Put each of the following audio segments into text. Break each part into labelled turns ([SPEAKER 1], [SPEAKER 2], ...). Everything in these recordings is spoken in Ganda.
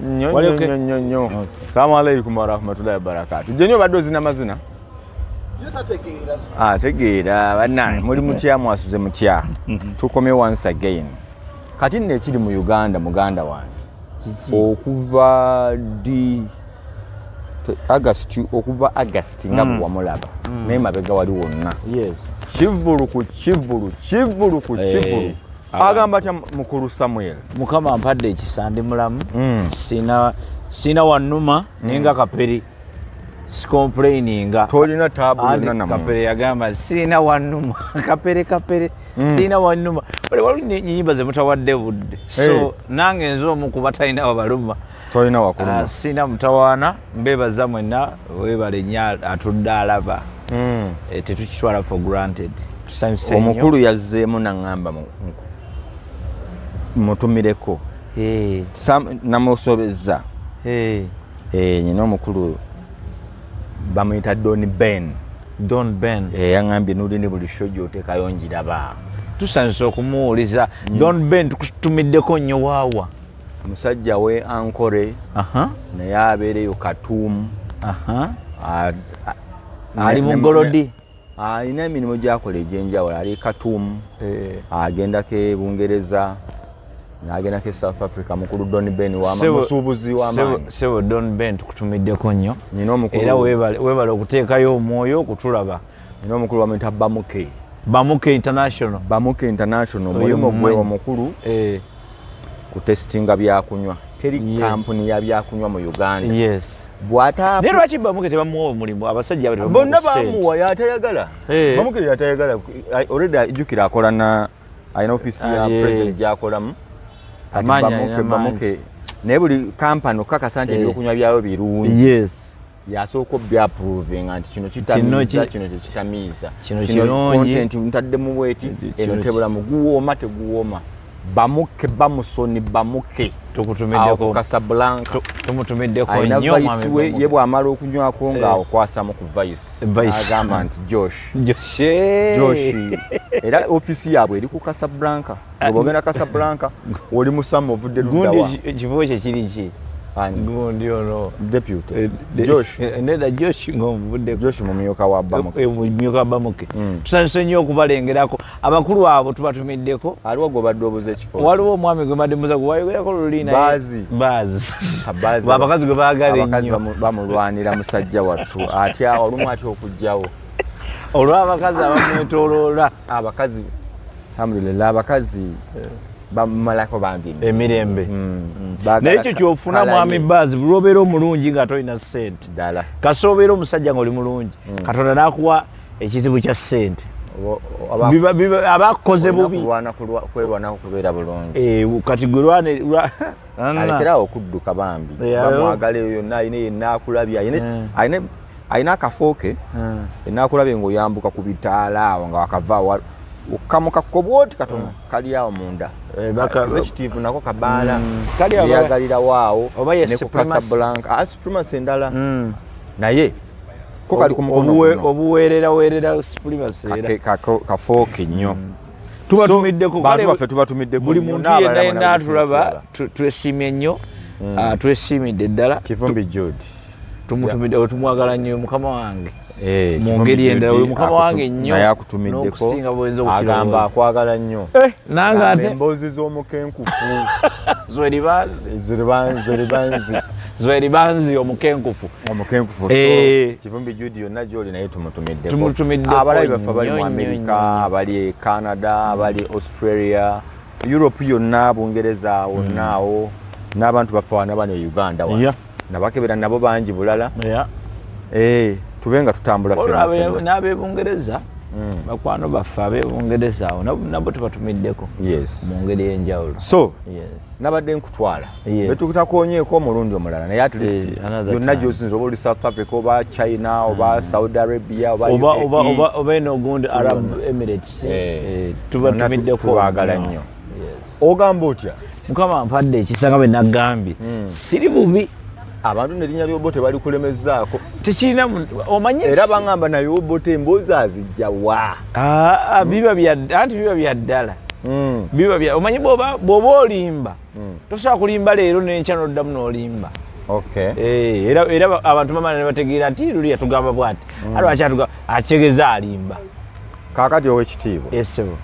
[SPEAKER 1] Nnyo.
[SPEAKER 2] Wali
[SPEAKER 1] nnyo,
[SPEAKER 2] okay?
[SPEAKER 1] Nnyo nnyo nnyo. Salamu alaikum warahmatullahi wabarakatu. Jeni, obadde ozina mazina? Ategeera. Bannange, muli mutya? Mwasuze mutya? Tukomye once again. Kati nno ekiri mu Uganda, muganda wange, okuva di August, okuva August nga bwe wamulaba, naye mabega wali wonna, kivvulu ku kivvulu, kivvulu ku kivvulu. Agamba atya mukulu Samuel?
[SPEAKER 2] Mukama mpadde ekisa, ndi mulamu. Sina wannuma, naye nga Kapere sicomplaininga.
[SPEAKER 1] Tolina taabu
[SPEAKER 2] Anti
[SPEAKER 1] yonna namu?
[SPEAKER 2] Kapere yagamba, "Sirina wannuma." Kapere, Kapere, sirina wannuma. Wali waliwo enyimba zemutawadde budde, so nange nze omu kuba talina wabaluma.
[SPEAKER 1] Tolina wakuluma.
[SPEAKER 2] Ah, sina mutawaana. Mbebaza mwenna, webale nnyo atudde alaba. Tetukitwala for granted, tusanyuse nnyo.
[SPEAKER 1] Omukulu yazzeemu naŋŋamba mutumireko. Namusobezza. Nyina omukulu bamuyita Don Ben.
[SPEAKER 2] Don Ben.
[SPEAKER 1] Yaŋŋambye, "Nulini, buli show gy'oteekayo njiraba."
[SPEAKER 2] Tusanyuse okumuwuliza. Don Ben, tukutumiddeko nnyo waawa.
[SPEAKER 1] Musajja we Ankore, naye abeereyo Katuumu.
[SPEAKER 2] Ali mu Golodi.
[SPEAKER 1] Alina emirimu gyakola egy'enjawulo. Ali Katuumu, agendako e Bungereza, n'agendako e South Africa. Mukulu Don Ben, musuubuzi w'amaanyi.
[SPEAKER 2] Sebo Don Ben, tukutumiddeko nnyo.
[SPEAKER 1] Nyina omukulu
[SPEAKER 2] Era webale okuteekayo omwoyo okutulaba.
[SPEAKER 1] Nyina omukulu bamuyita Bamuke.
[SPEAKER 2] Bamuke International.
[SPEAKER 1] Bamuke International.
[SPEAKER 2] Oyo
[SPEAKER 1] Omulimu gwe
[SPEAKER 2] mumanyi.
[SPEAKER 1] omukulu kutesitinga byakunywa. Teri kampuni ya byakunywa mu Uganda bw'ata
[SPEAKER 2] Naye lwaki Bamuke tebamuwa omulimu? Abasajja abo tebamuwa
[SPEAKER 1] Bonna
[SPEAKER 2] ku ssente.
[SPEAKER 1] bamuwa, yatayagala. Bamuke yatayagala. Already ajjukira akola na alina ofiisi ya president gyakolamu kati.
[SPEAKER 2] Amaanyi
[SPEAKER 1] Bamuke
[SPEAKER 2] alina mangi.
[SPEAKER 1] Bamuke naye buli kampani okukakasa nti ebyokunywa byayo birungi, yasooka obyapprovinga nti kino kitamiiza, kino tekitamiiza,
[SPEAKER 2] Kino kirungi.
[SPEAKER 1] Content ntaddemu bweti, eno tebulamu, guwooma, teguwooma. Bamuke, Bamusoni Bamuke awo ku
[SPEAKER 2] Tukutumiddeko.
[SPEAKER 1] Casablanca.
[SPEAKER 2] Tumutumiddeko
[SPEAKER 1] Alina
[SPEAKER 2] nnyo
[SPEAKER 1] vice
[SPEAKER 2] mwami
[SPEAKER 1] we.
[SPEAKER 2] Bamuke.
[SPEAKER 1] Ye bw'amala okunywako nga okwasamu ku vice,
[SPEAKER 2] Vice.
[SPEAKER 1] agamba nti Josh.
[SPEAKER 2] Josh.
[SPEAKER 1] Josh. Era ofiisi yaabwe eri ku Casablanca. Bw'oba ogenda Casablanca, oli musamu ovudde
[SPEAKER 2] Gundi
[SPEAKER 1] luddawa?
[SPEAKER 2] Ekifo kye kiri ki?
[SPEAKER 1] Ani?
[SPEAKER 2] Gundi ono.
[SPEAKER 1] Deputy Josh.
[SPEAKER 2] Nedda, Josh ng'omuvuddeko.
[SPEAKER 1] Josh mumyuka wa Bamuke.
[SPEAKER 2] Mumyuka Bamuke. Tusanyuse nnyo okubalengerako abakulu abo, tubatumiddeko.
[SPEAKER 1] Aliwo gwobadde obuza ekifo?
[SPEAKER 2] Waliwo omwami gwe mbadde muza, gwe wayogerako luli naye.
[SPEAKER 1] Baazi.
[SPEAKER 2] Baazi.
[SPEAKER 1] Baazi.
[SPEAKER 2] Abakazi gwe baagala
[SPEAKER 1] Abakazi
[SPEAKER 2] ennyo.
[SPEAKER 1] bamulwanira musajja wattu, atya olumu atya okugjawo.
[SPEAKER 2] Olw'abakazi abamwetooloola.
[SPEAKER 1] Abakazi, alhamdulillah, abakazi bamumalako bambi
[SPEAKER 2] emirembe.
[SPEAKER 1] Baagala
[SPEAKER 2] Naye ekyo kyofuna,
[SPEAKER 1] kalaye.
[SPEAKER 2] Mwami Baazi, buli lwobeera omulungi nga tolina ssente,
[SPEAKER 1] Ddala.
[SPEAKER 2] Kasi obeera omusajja nga oli mulungi, Katonda n'akuwa ekizibu kya ssente, aba akukoze
[SPEAKER 1] Olina
[SPEAKER 2] bubi.
[SPEAKER 1] Kwerwanako kubeera bulungi.
[SPEAKER 2] Kati gwe lwane
[SPEAKER 1] Alekerawo okudduka bambi. Bamwagala eyo yonna alina, yenna akulabye alina akafo ke, yenna akulabye ng'oyambuka ku bitaala awo nga wakava okamuka kobwoti katono kali awo munda. Executive nako kabaala.
[SPEAKER 2] Kali
[SPEAKER 1] Yeyagalirawo awo
[SPEAKER 2] Oba ye
[SPEAKER 1] ne ku
[SPEAKER 2] Supremacy.
[SPEAKER 1] Casablanca. Ah, Supremacy endala, naye ko kali ku mukono guno.
[SPEAKER 2] Obuweerera weerera Supremacy era.
[SPEAKER 1] Kafooke nnyo.
[SPEAKER 2] Tubatumiddeko.
[SPEAKER 1] So, bantu baffe tubatumiddeko
[SPEAKER 2] Buli
[SPEAKER 1] nnyo,
[SPEAKER 2] muntu
[SPEAKER 1] n'abalala
[SPEAKER 2] yenna yenna
[SPEAKER 1] bonna
[SPEAKER 2] atulaba,
[SPEAKER 1] bwe
[SPEAKER 2] twesiimye nnyo. Ah, twesiimidde ddala.
[SPEAKER 1] Kivumbi Jude.
[SPEAKER 2] Tumutumidde, tumwagala nnyo mukama wange. Mu
[SPEAKER 1] Kivumbi
[SPEAKER 2] ngeri endala,
[SPEAKER 1] Jude
[SPEAKER 2] oyo mukama wange nnyo,
[SPEAKER 1] naye akutumiddeko.
[SPEAKER 2] N'okusinga bw'oyinza
[SPEAKER 1] Agamba
[SPEAKER 2] okukirowooza.
[SPEAKER 1] akwagala nnyo.
[SPEAKER 2] Nange
[SPEAKER 1] Agamba
[SPEAKER 2] ate
[SPEAKER 1] emboozi z'omukenkufu.
[SPEAKER 2] Zweribanzi.
[SPEAKER 1] Zeribanzi.
[SPEAKER 2] Zweribanzi omukenkufu.
[SPEAKER 1] Omukenkufu. So Kivumbi Jude, yonna gyoli, naye tumutumiddeko.
[SPEAKER 2] Tumutumiddeko
[SPEAKER 1] Abalabi baffe abali mu
[SPEAKER 2] nnyo, nnyo,
[SPEAKER 1] America,
[SPEAKER 2] nnyo.
[SPEAKER 1] abali e Canada, abali Australia, Europe yonna, Bungereza wonna awo, n'abantu baffe wano bano e Uganda wano, nabakebera nabo bangi bulala. Tube nga tutambula
[SPEAKER 2] Olwo
[SPEAKER 1] ffenna ffenna.
[SPEAKER 2] N'ab'ebungereza, bakwano baffe ab'ebungereza awo nabo tubatumiddeko mu ngeri ey'enjawulo.
[SPEAKER 1] So nabadde nkutwala, betukutakonyeeko omulundi omulala, naye at least
[SPEAKER 2] Another
[SPEAKER 1] yonna
[SPEAKER 2] time.
[SPEAKER 1] gyosinza, oba oli South Africa oba China oba Saudi Arabia oba
[SPEAKER 2] Oba
[SPEAKER 1] UAE,
[SPEAKER 2] oba eno ogundi Arab Emirates, tubatumiddeko.
[SPEAKER 1] Tubaagala
[SPEAKER 2] nnyo.
[SPEAKER 1] Nnyo. Ogamba otya?
[SPEAKER 2] Mukama mpadde ekisa nga bwe nagambye, siri bubi.
[SPEAKER 1] Abantu nerinnya lyobote balikulemezaako.
[SPEAKER 2] Tekirina omanyi.
[SPEAKER 1] Era baŋŋamba naye Obote emboozi azijja wa?
[SPEAKER 2] Ah, ah, biba bya anti biba bya ddala. Biba bya omanyi bw'oba olimba, tosobola kulimba leero n'enkya n'oddamu n'olimba. Eh, era abantu bamala ne bategeera nti luli yatugamba bwati, alwaki atugamba akitegeeza alimba.
[SPEAKER 1] Kaakati, owekitiibwa,
[SPEAKER 2] esebo.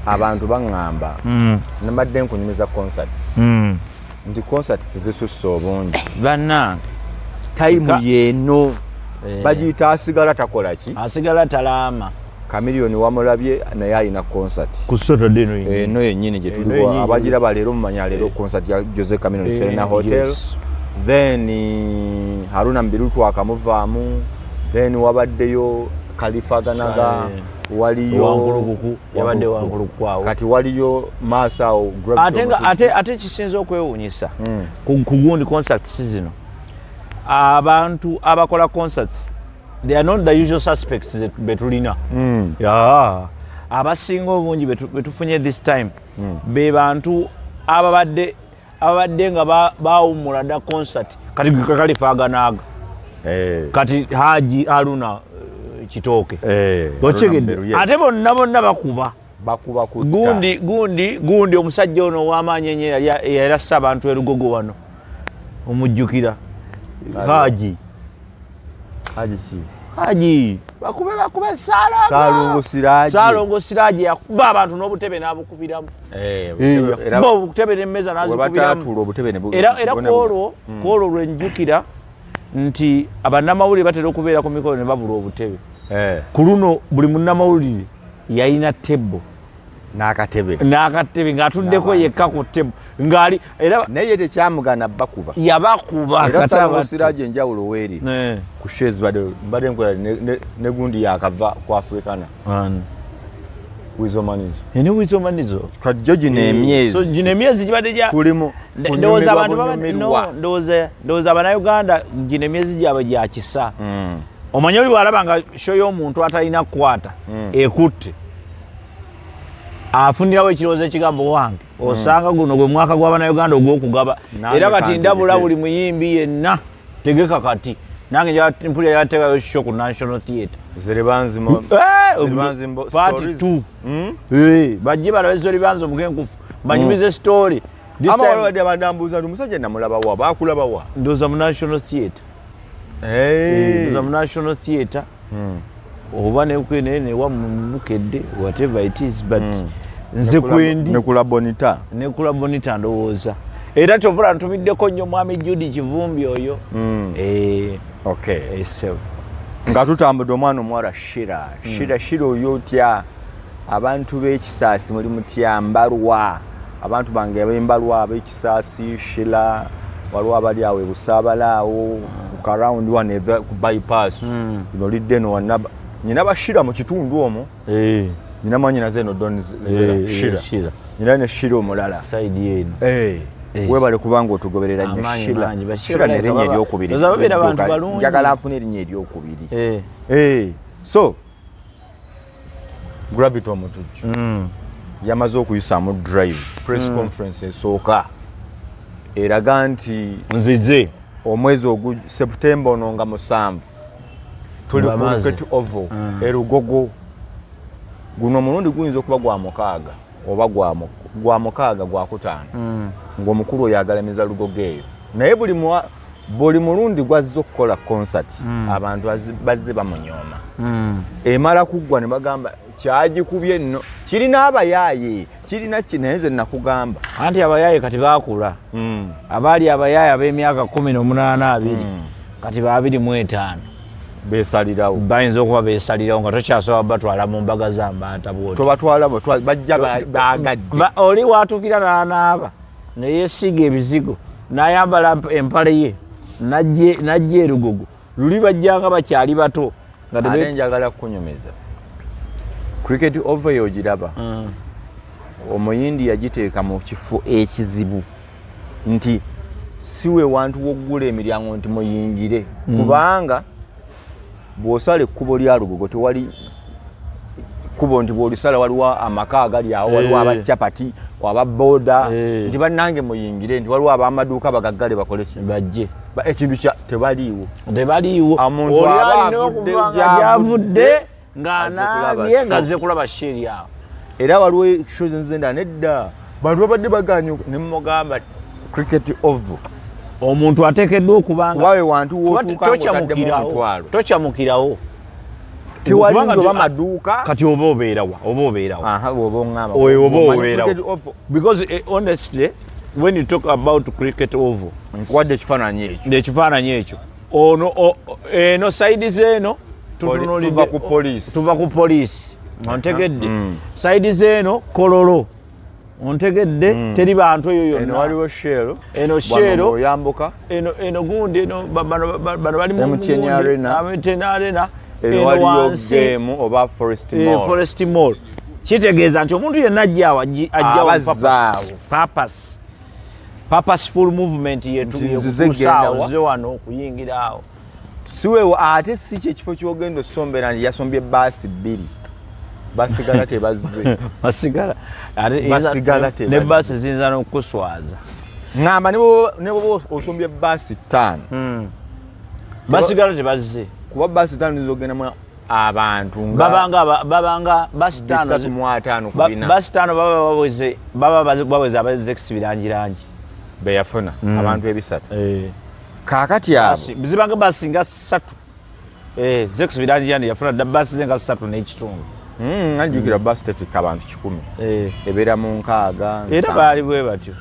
[SPEAKER 1] Abantu baŋŋamba, nabadde nkunyumiza concerts, nti concerts zisusse obungi.
[SPEAKER 2] Bannange.
[SPEAKER 1] Time yeeno.
[SPEAKER 2] Eh.
[SPEAKER 1] Bagiyita asigala takola ki?
[SPEAKER 2] Asigala talaama.
[SPEAKER 1] Chameleone wamulabye, naye alina concert.
[SPEAKER 2] Ku Saturday eno.
[SPEAKER 1] Eno yennyini gye
[SPEAKER 2] Eno
[SPEAKER 1] tuliwo.
[SPEAKER 2] yennyini.
[SPEAKER 1] Abagiraba leero mumanya leero concert ya Jose Chameleone, Serena Hotel. Then Haruna Mubiru twakamuvaamu, then wabaddeyo Kalifa Ganaga, waliyo
[SPEAKER 2] Wankulukuku, yabadde Wankulukuku awo.
[SPEAKER 1] Kati waliyo maaso awo Gravity
[SPEAKER 2] Ate nga
[SPEAKER 1] Omutuufu.
[SPEAKER 2] ate kisinza okwewuunyisa ku gundi concerts zino, abantu abakola concerts, they are not the usual suspects betulina. Yeah. Abasinga obungi betufunye this time be bantu ababadde nga bawummula dda concert. Kati Kalifa Aganaaga, kati Haji Haruna Kitooke,
[SPEAKER 1] Haruna
[SPEAKER 2] okitegedde?
[SPEAKER 1] Mubiru, yes.
[SPEAKER 2] Ate bonna bonna bakuba.
[SPEAKER 1] Bakuba kutta.
[SPEAKER 2] Gundi omusajja ono ow'amaanyi enyo yali assa abantu erugogo wano, omujjukira? Haji.
[SPEAKER 1] Haji ki?
[SPEAKER 2] Haji bakube Saalongo.
[SPEAKER 1] Saalongo Siraje.
[SPEAKER 2] Saalongo Siraje yakuba abantu n'obutebe n'abukubiramu.
[SPEAKER 1] Era
[SPEAKER 2] Kuba obutebe n'emmeza n'azikubiramu.
[SPEAKER 1] Webataatuula obutebe ne
[SPEAKER 2] Era kwolwo lwenjjukira nti abannamawulire batera okubeera ku mikolo ne babula obutebe. Ku luno buli munnamawulire yalina table
[SPEAKER 1] N'akatebe.
[SPEAKER 2] N'akatebe ng'atuddeko yekka ku table ng'ali era.
[SPEAKER 1] Naye ye tekyamugana bakuba.
[SPEAKER 2] Yabakuba.
[SPEAKER 1] Era
[SPEAKER 2] kata
[SPEAKER 1] Saalongo
[SPEAKER 2] batte.
[SPEAKER 1] Siraje enjawulo weeri ku shows mbadde nkola ne gundi yakava ku Africana.
[SPEAKER 2] Ani?
[SPEAKER 1] Weasel Manizo.
[SPEAKER 2] Ene Weasel Manizo.
[SPEAKER 1] Kajjo gino emyezi.
[SPEAKER 2] So gino emyezi gibadde gya
[SPEAKER 1] Tulimu
[SPEAKER 2] ndowooza abantu
[SPEAKER 1] kunyumirwa
[SPEAKER 2] baba
[SPEAKER 1] bunyumirwa.
[SPEAKER 2] no, ndowooza Abannayuganda gino emyezi gyabwe gya kisa. Omanyi oli bw'alaba nga show y'omuntu atalina kukwata ekutte, afunirawo ekirowoozo ekigambo wange, osanga guno gwe mwaka gw'Abannayuganda ogw'okugaba.
[SPEAKER 1] Nange
[SPEAKER 2] Era kati
[SPEAKER 1] kantegeke.
[SPEAKER 2] ndabula buli muyimbi yenna, tegeka kati. Nange mpulira yateekayo show ku National Theatre.
[SPEAKER 1] Ziribanzimo.
[SPEAKER 2] Eh,
[SPEAKER 1] Ziribanzimbo
[SPEAKER 2] part
[SPEAKER 1] stories.
[SPEAKER 2] 2. Eh, bajje balabe Zolibanza omukenkufu, banyumize story. This
[SPEAKER 1] Ama
[SPEAKER 2] time-
[SPEAKER 1] waliwo abandambuuza nti omusajja namulaba wa, baakulaba wa?
[SPEAKER 2] Ndowooza mu National Theatre. Ndowooza mu National Theatre oba newa Mubukedde, whatever it is, but nze kwendi.
[SPEAKER 1] Nekula Bonita.
[SPEAKER 2] Nekula Bonita ndowooza. Era kyovula ntumiddeko nnyo mwami Judi Kivumbi oyo. Eh, eh, sebo.
[SPEAKER 1] Nga tutambudde, omwana omuwala Shira, Shira, Shira oyo otya? Abantu b'ekisaasi muli mutya? Mbalwa, abantu bange ab'embalwa, ab'ekisaasi, Shira, waliwo abali awo ebusaabala awo ku karawundi wano eva ku bypass lino lidde eno wanaba nyina bashira mu kitundu omwo. Nyina mwanyinaze eno Don Shira.
[SPEAKER 2] Shira.
[SPEAKER 1] Nyina ne Shira omulala.
[SPEAKER 2] Side eno.
[SPEAKER 1] Webale kubanga otugoberera nnyo.
[SPEAKER 2] Amaanyi
[SPEAKER 1] Shira.
[SPEAKER 2] mangi. Bashira
[SPEAKER 1] Shira
[SPEAKER 2] balabika
[SPEAKER 1] nerinnya eryokubiri.
[SPEAKER 2] Ndowooza babeera bantu balungi.
[SPEAKER 1] Njagala nfune erinnya eryokubiri. So Gravity Omutujju yamaze okuyisaamu drive press conference esooka eraga nti
[SPEAKER 2] nzize.
[SPEAKER 1] Omwezi ogu September ono nga 7 tuli ku
[SPEAKER 2] Ng'amaze.
[SPEAKER 1] Cricket Oval erugogo. Guno omulundi guyinza okuba gwa 6 oba gwa 6, 5 ng'omukulu oyo agalamiza Lugogo eyo, naye buli mulundi gwazze okukola concert abantu bazze bamunyooma. Emala kuggwa ne bagamba kyagikubye nno, kirina abayaaye, kirina ki, naye nze nakugamba.
[SPEAKER 2] Anti abayaaye kati baakula. Abaali abayaaye ab'emyaka 18, 20, kati ba 25.
[SPEAKER 1] Besalirawo.
[SPEAKER 2] Bayinza okuba beesalirawo nga tokyasobola batwala mu mbaga za mbaata bwoti.
[SPEAKER 1] Tobatwala, bajja baagadde.
[SPEAKER 2] Oli watuukira n'anaaba neyeesiiga ebizigo n'ayambala empale ye n'ajja erugogo. Luli bajjanga bakyali bato nga
[SPEAKER 1] Ate njagala kukunyumiza Cricket Oval eyo ogiraba. Omuyindi yagiteeka mu kifo ekizibu nti si we wantu woggula emiryango nti muyingire, kubanga bw'osala ekkubo lya Lugogo tewali kkubo nti bw'olisala waliwo amaka agali awo, waliwo abacapati, aba boda, nti bannange muyingire, nti waliwo abamaduuka bagaggale bakole ki?
[SPEAKER 2] Bajje.
[SPEAKER 1] Ekintu kya tebaliiwo.
[SPEAKER 2] Tebaliiwo.
[SPEAKER 1] Omuntu
[SPEAKER 2] Oli
[SPEAKER 1] aba
[SPEAKER 2] alina
[SPEAKER 1] avudde
[SPEAKER 2] okuva nga
[SPEAKER 1] gy'avudde,
[SPEAKER 2] gyavudde ng'anaabye
[SPEAKER 1] azze kulaba
[SPEAKER 2] nga azze kulaba shiri awo.
[SPEAKER 1] Era waliwo shows nzenda nedda bantu babadde baganye ne mugamba Cricket Oval.
[SPEAKER 2] Omuntu ateekeddwa okubanga
[SPEAKER 1] kuba we wantu w'otuuka ng'otaddemu omutwalo.
[SPEAKER 2] Tokyamukirawo.
[SPEAKER 1] Tewali
[SPEAKER 2] Kubanga
[SPEAKER 1] nti oba maduuka.
[SPEAKER 2] Kati oba obeerawa, oba obeerawa?
[SPEAKER 1] Aha, bw'oba oŋŋamba.
[SPEAKER 2] Oyo oba
[SPEAKER 1] Omanyi
[SPEAKER 2] obeerawa.
[SPEAKER 1] Cricket Oval.
[SPEAKER 2] Because honestly, when you talk about Cricket Oval,
[SPEAKER 1] nkuwadde ekifaananyi ekyo.
[SPEAKER 2] Ekifaananyi ekyo ono eno side zeeno tutunuulidde.
[SPEAKER 1] Tuva ku poliisi.
[SPEAKER 2] Tuva ku poliisi, ontegedde? Side zeeno Kololo, ontegedde? Teri bantu eyo
[SPEAKER 1] eno
[SPEAKER 2] yonna.
[SPEAKER 1] Waliwo Shell.
[SPEAKER 2] Eno Shell.
[SPEAKER 1] Oyambuka.
[SPEAKER 2] Eno gundi eno bano bali mu
[SPEAKER 1] MTN
[SPEAKER 2] gundi,
[SPEAKER 1] Arena.
[SPEAKER 2] MTN Arena.
[SPEAKER 1] Eno
[SPEAKER 2] Eno
[SPEAKER 1] waliyo
[SPEAKER 2] wansi
[SPEAKER 1] game oba Forest Mall.
[SPEAKER 2] Forest Mall. Kitegeeza nti omuntu yenna ajja awo ajja awo
[SPEAKER 1] Abazzaawo.
[SPEAKER 2] Purpose, purposeful movement yetu
[SPEAKER 1] Nti nzize
[SPEAKER 2] yekutuusa awo
[SPEAKER 1] genda wa?
[SPEAKER 2] nze wano okuyingira awo.
[SPEAKER 1] Siweewo ate si kyekifo kyogenda osombera nti yasombye baasi bbiri, basigala tebazze.
[SPEAKER 2] Basigala ate
[SPEAKER 1] Basigala
[SPEAKER 2] ne
[SPEAKER 1] tebazze.
[SPEAKER 2] baasi ziyinza n'okukuswaza.
[SPEAKER 1] Ŋŋamba ne bwoba osombye baasi ttaano,
[SPEAKER 2] basigala tebazze.
[SPEAKER 1] Kuba baasi ttaano zizogendamu abantu nga
[SPEAKER 2] Babanga baasi ttaano
[SPEAKER 1] 350 ku 400.
[SPEAKER 2] Baasi ttaano baba baweze abazze birangirangi.
[SPEAKER 1] Beyafuna abantu 300 kaakati abo.
[SPEAKER 2] Zibanga baasi nga ssatu. Zex Birangirangi yafuna dda baasi ze nga ssatu n'ekitundu.
[SPEAKER 1] Nga njukira baasi tetikka abantu 100, ebeera mu 60,
[SPEAKER 2] Era
[SPEAKER 1] 70.
[SPEAKER 2] Baali bwe batyo.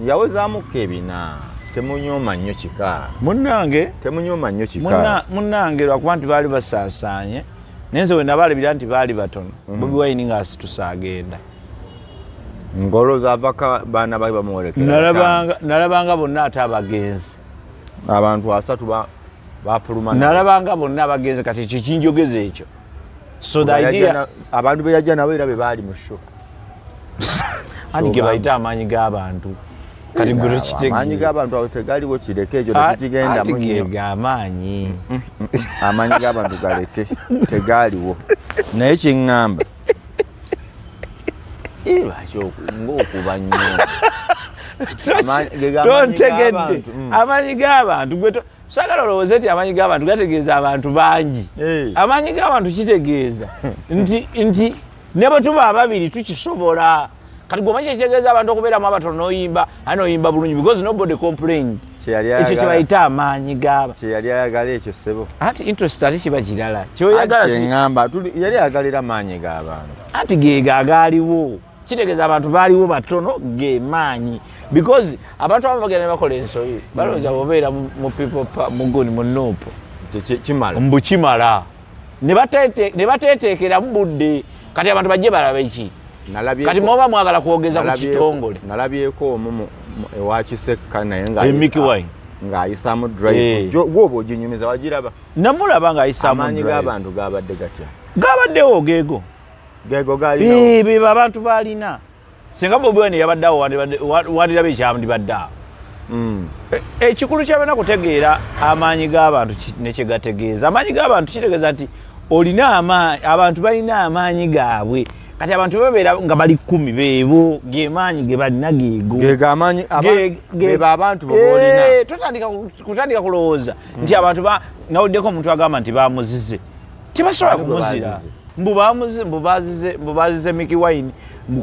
[SPEAKER 1] Yawezaamuko 400. Temunyooma nnyo kika.
[SPEAKER 2] Munnange.
[SPEAKER 1] Temunyooma nnyo kika.
[SPEAKER 2] Munnange, lwakuba nti baali basaasaanye, naye nze we nabalabira nti baali batono, Bobi Wine ng'asitusa agenda.
[SPEAKER 1] Ngolooza avaka baana bae bamuwerekera.
[SPEAKER 2] Nalabanga bonna ate abagenzi.
[SPEAKER 1] Abantu 30 bafuluma nabo.
[SPEAKER 2] Nalabanga bonna abagenzi. Kati ekyo kinjogeza ekyo, so the
[SPEAKER 1] Yajja
[SPEAKER 2] idea
[SPEAKER 1] abantu be yajja nabo era be baali mu show.
[SPEAKER 2] Anti ge bayita amaanyi g'abantu. Kati gwe
[SPEAKER 1] Amaanyi
[SPEAKER 2] tokitegeera.
[SPEAKER 1] g'abantu ago tegaliwo, kireke ekyo. Tetukigendamu
[SPEAKER 2] Anti
[SPEAKER 1] nnyo.
[SPEAKER 2] ge amaanyi.
[SPEAKER 1] Amaanyi g'abantu galeke, tegaaliwo. Naye kyeŋŋamba, lwaki ng'okuba nnyo ge amaanyi
[SPEAKER 2] Tontegedde.
[SPEAKER 1] g'abantu.
[SPEAKER 2] Amaanyi g'abantu gwe saagala olowooze nti amaanyi g'abantu gategeeza abantu bangi. Amaanyi g'abantu kitegeeza nti ne bwe tuba ababiri tukisobola. Kati gwe omanyi kyekitegeeza abantu okubeeramu abatono n'oyimba ate n'oyimba bulungi because nobody complained?
[SPEAKER 1] Kyeyali
[SPEAKER 2] Ekyo
[SPEAKER 1] ayagala.
[SPEAKER 2] kyebayita amaanyi g'aba
[SPEAKER 1] Kyeyali ayagala ekyo, ssebo.
[SPEAKER 2] Anti interest ate kiba kirala kyoyagala.
[SPEAKER 1] Anti kyeŋŋamba yali ayagalira maanyi g'abantu.
[SPEAKER 2] Anti geego agaaliwo. Kitegeeza abantu baaliwo batono, ge maanyi, because abantu abamu bagenda ne bakola ensobi, balowooza bwobeera mu people mu guni mu NUP
[SPEAKER 1] Kimala.
[SPEAKER 2] Mbu kimala. Ne bateeteekeramu budde. Kati abantu bajje balabe ki? Kati mwoba mwagala kwogeza ku kitongole.
[SPEAKER 1] Nalabyeko omu ewa Kisekka naye nga
[SPEAKER 2] E Mickey Wine.
[SPEAKER 1] ng'ayisaamu drive. Gwoba oginyumiza wagiraba?
[SPEAKER 2] Namulaba ng'ayisaamu
[SPEAKER 1] Amaanyi
[SPEAKER 2] drive.
[SPEAKER 1] g'abantu gabadde gatya?
[SPEAKER 2] Gabaddewo geego.
[SPEAKER 1] Geego galinawo.
[SPEAKER 2] Bebo abantu balina. Singa Bobi Wine yabadde awo, wandiraba ekyandibadde awo. Ekikulu kyabena kutegeera amaanyi g'abantu nekyegategeeza. Amaanyi g'abantu kitegeeza nti olina amaanyi, abantu balina amaanyi gaabwe. Kati abantu babeera nga bali 10, beebo gemaanyi ge balina geego.
[SPEAKER 1] Gego amaanyi bebo abantu bobolina.
[SPEAKER 2] Totandika kutandika kulowooza nti abantu nawuliddeko omuntu agamba nti bamuzize. Tebasobola
[SPEAKER 1] Ani gwe
[SPEAKER 2] kumuzira.
[SPEAKER 1] bazize?
[SPEAKER 2] Mbu bamuzize, mbu bazize Mickey Wine, mbu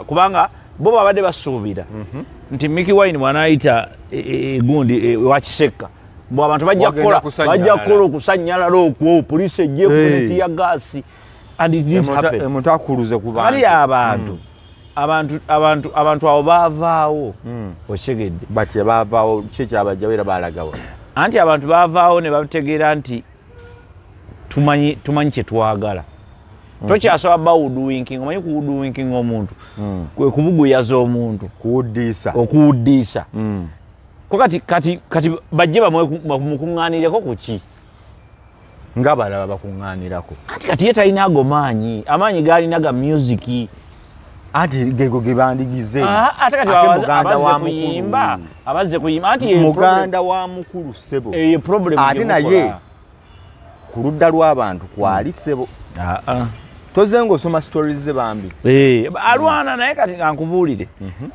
[SPEAKER 2] kubanga bo babadde basuubira nti Mickey Wine bw'anaayita gundi wa Kisekka, mbu abantu bajja
[SPEAKER 1] Wagenda
[SPEAKER 2] kukola
[SPEAKER 1] kusanyalala.
[SPEAKER 2] Bajja kukola okusanyalala okwo, poliisi ejje
[SPEAKER 1] Hey.
[SPEAKER 2] tear gas, and it didn't happen.
[SPEAKER 1] Omuntu akuluze ku
[SPEAKER 2] Kati
[SPEAKER 1] bantu.
[SPEAKER 2] Abantu abo baavaawo, okitegedde?
[SPEAKER 1] Batya baavaawo? Ki ekyabajjawo era balagawa?
[SPEAKER 2] Anti abantu baavaawo ne bategeera nti tumanyi kyetwagala. Tokyasaba ba hoodwinking. Omanyi ku hoodwinking omuntu kwe kubuguyaza omuntu.
[SPEAKER 1] Kuwuddiisa.
[SPEAKER 2] Okuwuddiisa. Ko kati bajje bamukuŋŋaanireko ku ki?
[SPEAKER 1] Nga balaba bakuŋŋaanirako.
[SPEAKER 2] Anti kati ye talina ago maanyi. Amaanyi galina ga music.
[SPEAKER 1] Anti gego ge bandigize.
[SPEAKER 2] Ate kati
[SPEAKER 1] Ate muganda
[SPEAKER 2] abazze
[SPEAKER 1] wa
[SPEAKER 2] kuyimba
[SPEAKER 1] mukulu.
[SPEAKER 2] Abazze kuyimba anti ye
[SPEAKER 1] Muganda wa mukulu, ssebo.
[SPEAKER 2] Eyo problem
[SPEAKER 1] Ate
[SPEAKER 2] gye
[SPEAKER 1] naye
[SPEAKER 2] mukola.
[SPEAKER 1] ku ludda lw'abantu kwali, ssebo. Toze ng'osoma stories ze bambi.
[SPEAKER 2] Alwana naye. Kati nga nkubuulire,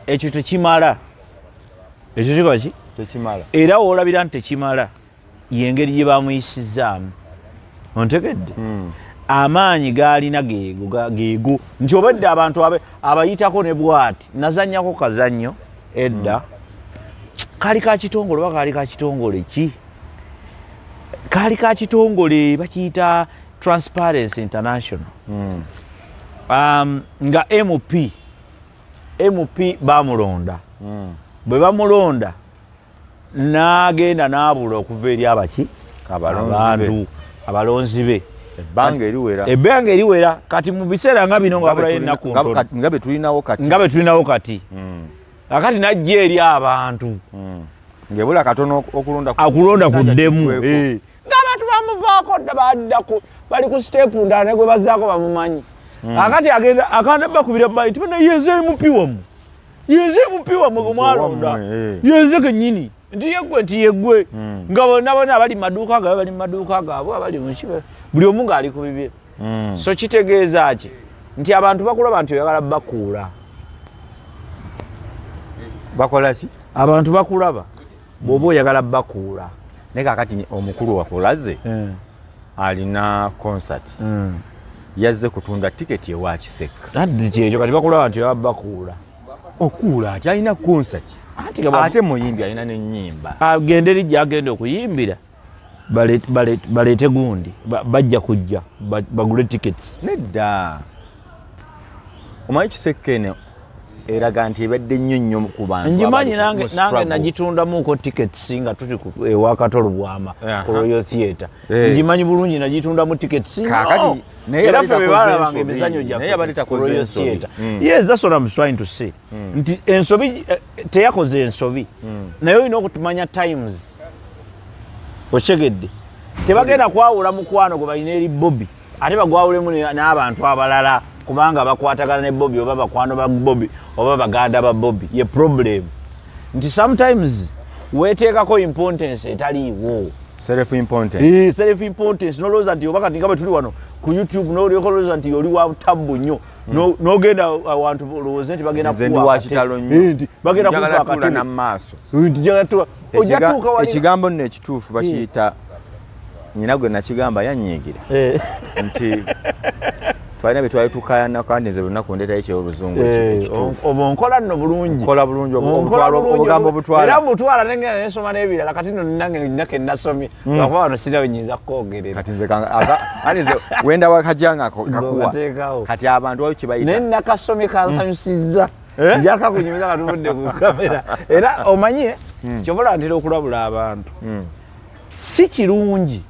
[SPEAKER 2] ekyo tekimala. Ekyo kikola ki?
[SPEAKER 1] Tekimala.
[SPEAKER 2] Era woolabira nti tekimala yengeri gye bamuyisizaamu, ontegedde? Amaanyi gaalina geego geego nti obedde abantu abayitako ne bwati. Nazannyako kazannyo edda, kaali ka kitongole oba kaali ka kitongole ki, kaali ka kitongole bakiyita Transparency International. Nga MP bamulonda. Bwe bamulonda n'agenda n'abula okuva eri abaki
[SPEAKER 1] Abalonzi be.
[SPEAKER 2] Abantu abalonzi be.
[SPEAKER 1] Ebbanga eriwera.
[SPEAKER 2] Ebbanga eriwera. Kati mu biseera nga bino nga wabulayo ennaku ntono.
[SPEAKER 1] Nga be tulinawo kati.
[SPEAKER 2] Nga bwe tulinawo kati. Akati najja eri abantu.
[SPEAKER 1] Ng'ebula katono okulonda
[SPEAKER 2] akulonda
[SPEAKER 1] ekisanja
[SPEAKER 2] kuddemu.
[SPEAKER 1] kiggweko.
[SPEAKER 2] Ng'abantu bamuvaako dda, badda bali ku step ndala ne gwe bazzaako bamumanyi. Akati agenda akanda bakubira bayi nti bana yenze MP wammwe, yenze MP wammwe gwe mwalonda.
[SPEAKER 1] Wammwe, eh.
[SPEAKER 2] Yenze kennyini, nti yeggwe, nti yeggwe. Nga bonna bonna abali mu maduuka gaabwe bali mu maduuka gaabwe, abali mu ki, buli omu ng'ali ku bibye. So kitegeeza ki? Nti abantu bakulaba nti oyagala bakuula.
[SPEAKER 1] Bakola ki?
[SPEAKER 2] Abantu bakulaba bw'oba oyagala bakuula.
[SPEAKER 1] Naye kakati omukulu wakulaze alina concert, yazze kutunda tiketi ewa Kiseka.
[SPEAKER 2] Addi kyekyo, kati bakulaba nti oyagala bakuula.
[SPEAKER 1] Okuula ati alina concert.
[SPEAKER 2] Anti nga
[SPEAKER 1] ate muyimbi, alina n'ennyimba.
[SPEAKER 2] Agende eri gyagenda okuyimbira, baleete gundi, bajja kujja bagule tickets.
[SPEAKER 1] Nedda, omanyi Kiseka eno eraga nti ebadde nnyo nnyo ku bantu
[SPEAKER 2] Ngimanyi.
[SPEAKER 1] abali
[SPEAKER 2] Nange
[SPEAKER 1] mu
[SPEAKER 2] nange
[SPEAKER 1] struggle.
[SPEAKER 2] Nagitundamuko tickets nga tuli ewa Katolo Bwama ku Royal Theatre. Ngimanyi bulungi, nagitundamu tickets nnyo.
[SPEAKER 1] Kaakati, naye
[SPEAKER 2] Era
[SPEAKER 1] yabadde
[SPEAKER 2] ffe bwe
[SPEAKER 1] takoze
[SPEAKER 2] balabanga
[SPEAKER 1] ensobi.
[SPEAKER 2] emizannyo gyaffe
[SPEAKER 1] Naye yabadde
[SPEAKER 2] ku
[SPEAKER 1] takoze
[SPEAKER 2] Royal
[SPEAKER 1] ensobi.
[SPEAKER 2] Theatre. Yes, that's what I'm trying to say, nti ensobi teyakoze ensobi, naye olina okutumanya times. Okitegedde? Tebagenda kwawula mukwano gwe balina eri Bobi ate bagwawulemu n'abantu abalala, kubanga bakwatagana ne Bobi oba bakwano ba Bobi oba baganda ba Bobi. Ye problem nti sometimes weteekako importance etaliiwo.
[SPEAKER 1] Self importance.
[SPEAKER 2] Self importance, nolowooza nti oba kati nga bwe tuli wano ku YouTube, nolyoka olowooza nti oli wa tabbu nnyo. N'ogenda awantu olowooze nti bagenda
[SPEAKER 1] Nze ndi
[SPEAKER 2] kukuwa
[SPEAKER 1] wa
[SPEAKER 2] akatebe.
[SPEAKER 1] kitalo nnyo.
[SPEAKER 2] Nti bagenda
[SPEAKER 1] Njagala
[SPEAKER 2] kukuwa
[SPEAKER 1] tuula
[SPEAKER 2] akatebe.
[SPEAKER 1] na maaso.
[SPEAKER 2] Nti njagala ojja tuuka wali.
[SPEAKER 1] Ekigambo nno ekituufu bakiyita nyina gwe nakigamba yanyiigira nti twalina bye twali tukayana, kandi nze lunaku ndeetayo ekyoluzungu ekituufu.
[SPEAKER 2] Oba onkola nno bulungi.
[SPEAKER 1] Nkola bulungi,
[SPEAKER 2] Onkola bulungi,
[SPEAKER 1] obugambo butwala.
[SPEAKER 2] Era mbutwala nengenda nensoma n'ebirala. Kati nno nange nina ke nasomye, lwakuba wano sirina we nyinza kukwogerera.
[SPEAKER 1] Kati nze ani nze wenda wakajanga kakuwa.
[SPEAKER 2] Ngateekawo.
[SPEAKER 1] Kati abantu waliwo kye
[SPEAKER 2] Naye
[SPEAKER 1] bayita
[SPEAKER 2] nakasomye kansanyusizza.
[SPEAKER 1] Eh?
[SPEAKER 2] Njaka kunyumiza nga tuvudde ku kamera. Era omanye kyobola ntera okulabula abantu, si kirungi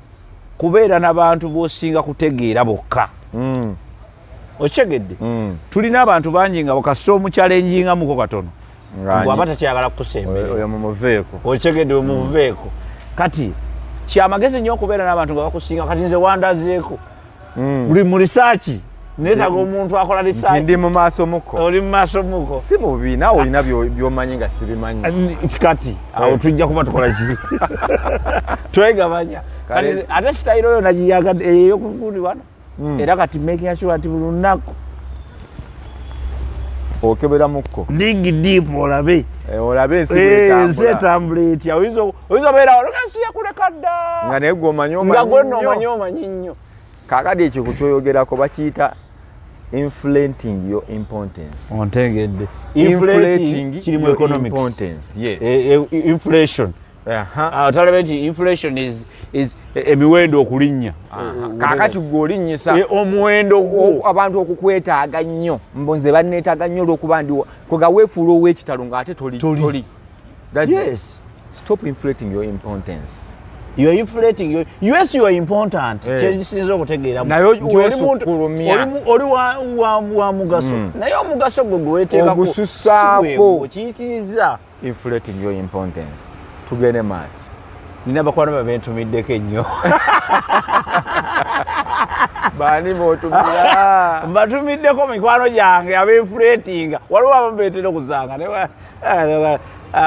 [SPEAKER 2] kubeera n'abantu b'osinga kutegeera bokka. Okitegedde? Tulina abantu bangi nga bakasita omuchallengingamuko katono, bw'aba takyagala kukusemberera.
[SPEAKER 1] Oyo mumuveeko.
[SPEAKER 2] Okitegedde? Omuveeko. Kati kyamagezi nnyo okubeera n'abantu nga bakusinga. Kati nze wandazeeko buli mu research, neetaaga omuntu akola
[SPEAKER 1] nti
[SPEAKER 2] research.
[SPEAKER 1] Ndi mu maaso muko.
[SPEAKER 2] Oli mu maaso muko.
[SPEAKER 1] Si mubi, naawe olina by'omanyi nga sibimanyi.
[SPEAKER 2] Kati awo tujja kuba tukola ki? Twegabanya. Kati ate sitayiro oyo nagiyagadde eyokugundi wano. Era kati making sure nti buli lunaku
[SPEAKER 1] okebera mukko.
[SPEAKER 2] Dig deep olabe.
[SPEAKER 1] Olabe ensi
[SPEAKER 2] ensi
[SPEAKER 1] bwetambula.
[SPEAKER 2] Etambula etya? Oyinza obeera wano nga ensi yakuleka dda,
[SPEAKER 1] nga naye gwe omanyi
[SPEAKER 2] nga
[SPEAKER 1] omanyi
[SPEAKER 2] gwe nno
[SPEAKER 1] nnyo.
[SPEAKER 2] omanyi, omanyi nnyo.
[SPEAKER 1] Kaakati ekyo kukyoyogerako bakiyita inflating your importance.
[SPEAKER 2] Ontegedde?
[SPEAKER 1] Inflating
[SPEAKER 2] kiri mu
[SPEAKER 1] your
[SPEAKER 2] economics.
[SPEAKER 1] importance, yes.
[SPEAKER 2] Inflation. Otalabe nti inflation is emiwendo okulinnya.
[SPEAKER 1] Kaakati gwe olinnyisa
[SPEAKER 2] omuwendo gwo.
[SPEAKER 1] Abantu okukwetaaga nnyo, mbu nze banneetaaga nnyo olw'okuba ndi kwega weefuula ow'ekitalo ng'ate toli.
[SPEAKER 2] Toli.
[SPEAKER 1] Toli. That's it. Stop inflating your importance.
[SPEAKER 2] You are inflating your, yes, you are important. Kyekisinza okutegeeramu.
[SPEAKER 1] Naye
[SPEAKER 2] Nti oli muntu-
[SPEAKER 1] weesukkulumya.
[SPEAKER 2] oli wa mugaso, naye omugaso gwe gweweteekako
[SPEAKER 1] Ogusussaako.
[SPEAKER 2] si bwegwo, kiyitiriza.
[SPEAKER 1] Inflating your importance. Tugende maaso.
[SPEAKER 2] Nina bakwano be bentumiddeko ennyo.
[SPEAKER 1] Baani bootumira?
[SPEAKER 2] Mbatumiddeko mikwano gyange abenfulatinga. Waliwo abamu betera okusanga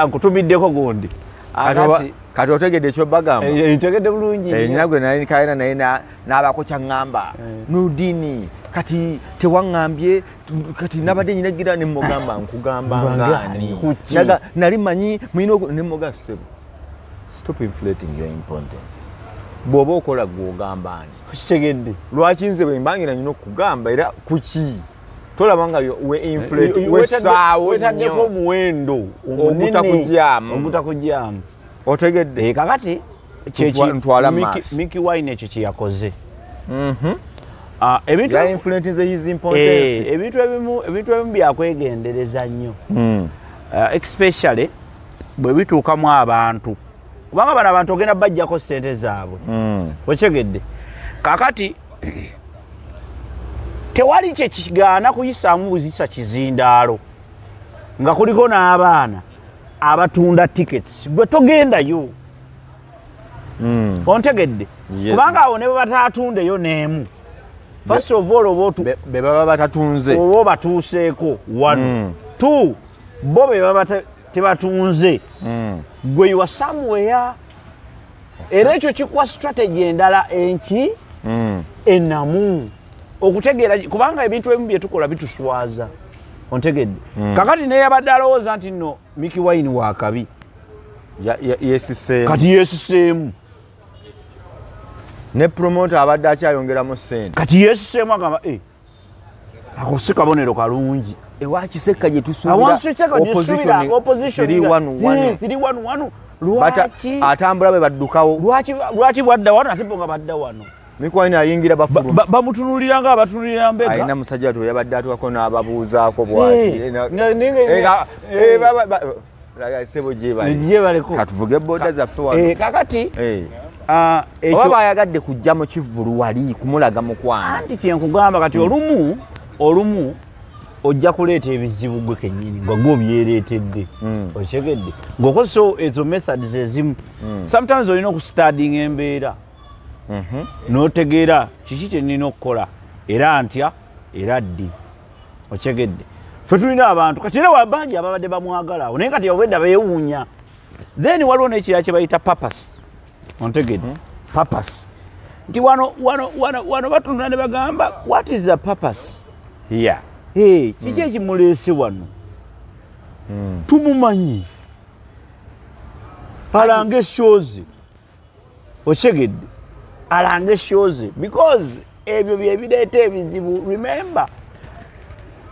[SPEAKER 2] nkutumiddeko gundi. Akati
[SPEAKER 1] Kati otegedde ekyobagamba?
[SPEAKER 2] Ntegedde bulungi nnyo.
[SPEAKER 1] Nina gwe nali kalina naye n'abaako kyaŋŋamba, Nudini, kati tewaŋŋambye, kati nabadde nyina gira ne mugamba nkugamba ngaani?
[SPEAKER 2] Kuki?
[SPEAKER 1] Nali manyi mulina ne muga ssebo, stop inflating your importance. Bw'oba okola gw'ogamba ani?
[SPEAKER 2] Kitegedde.
[SPEAKER 1] Lwaki nze bwe mbangira nyina okugamba era kuki? Tolaba nga we inflate wesaawo
[SPEAKER 2] wetaddeko
[SPEAKER 1] nnyo.
[SPEAKER 2] Omuwendo omunene
[SPEAKER 1] Ogutakugyamu.
[SPEAKER 2] Ogutakugyamu.
[SPEAKER 1] Otegedde?
[SPEAKER 2] Eh, kakati
[SPEAKER 1] Ntwala maaso.
[SPEAKER 2] Mikie Wine ekyo kyeyakoze. Ah, ebintu
[SPEAKER 1] Ya influentinze his importance.
[SPEAKER 2] Ebintu ebimu byakwegendereza nnyo. Especially bwe bituukamu abantu, kubanga bano abantu ogenda bajjako sente zaabwe. Okyegedde? Kakati tewali kyekigaana kuyisaamu buzisa kizindaalo nga kuliko n'abaana abatunda tickets, gwe togendayo. Ontegedde?
[SPEAKER 1] Yes.
[SPEAKER 2] Kubanga awo ne bwe bataatundeyo n'emu, first of all oba
[SPEAKER 1] Be baba batatunze.
[SPEAKER 2] Oba obatuuseeko one. Two, bo be baba tebatunze, gwe you are somewhere, era ekyo kikuwa strategy endala enki enamu okutegeera, kubanga ebintu ebimu byetukola bituswaza. Ontegedde? Kakati neyabadde alowooza nti nno Mikie Wine wakabi,
[SPEAKER 1] Yesiseemu.
[SPEAKER 2] Kati yeesiseemu.
[SPEAKER 1] Ne promoter abadde akyayongeramu sente.
[SPEAKER 2] Kati yeesiseemu, agamba, "Eh, ako si kabonero kalungi."
[SPEAKER 1] Ewa Kisekka gye
[SPEAKER 2] Awansiseka
[SPEAKER 1] tusuubira.
[SPEAKER 2] Opposition
[SPEAKER 1] 311.
[SPEAKER 2] 311. Lwaki
[SPEAKER 1] Atambula bwe baddukawo.
[SPEAKER 2] Lwaki bwadda wano ate bo nga badda wano?
[SPEAKER 1] Mikie Wine ayingira, bafuluma.
[SPEAKER 2] Bamutunuulira nga abatunulira mbega.
[SPEAKER 1] Alina musajja watu yabadde atuwako n'ababuuzaako bwati.
[SPEAKER 2] Eh,
[SPEAKER 1] Sebo gyebale.
[SPEAKER 2] Gyebaleko.
[SPEAKER 1] Katuvuge boda zaffe wano.
[SPEAKER 2] Eh, kakati ah,
[SPEAKER 1] Oba bayagadde kujja mu kivvulu wali kumulaga mukwano.
[SPEAKER 2] Anti kyenkugamba, kati olumu ojja kuleeta ebizibu gwe kennyini nga gwe obyereetedde. Okitegedde? Ng'okozesa ezo methods ezimu, sometimes olina okustudyinga embeera n'otegeera kiki kyenina okukola era ntya era ddi. Okitegedde? Ffe tulina abantu kati era wabangi ababadde bamwagala awo, naye kati obwedda beewuunya. Then waliwo n'ekirala kye bayita purpose. Ontegedde? Purpose nti wano batunula ne bagamba, "What is the purpose?"
[SPEAKER 1] Here.
[SPEAKER 2] Hey, kiki ekimuleese wano? Tumumanyi alanga eshozi. Okitegedde? Alanga eshozi because ebyo byebireeta ebizibu. Remember,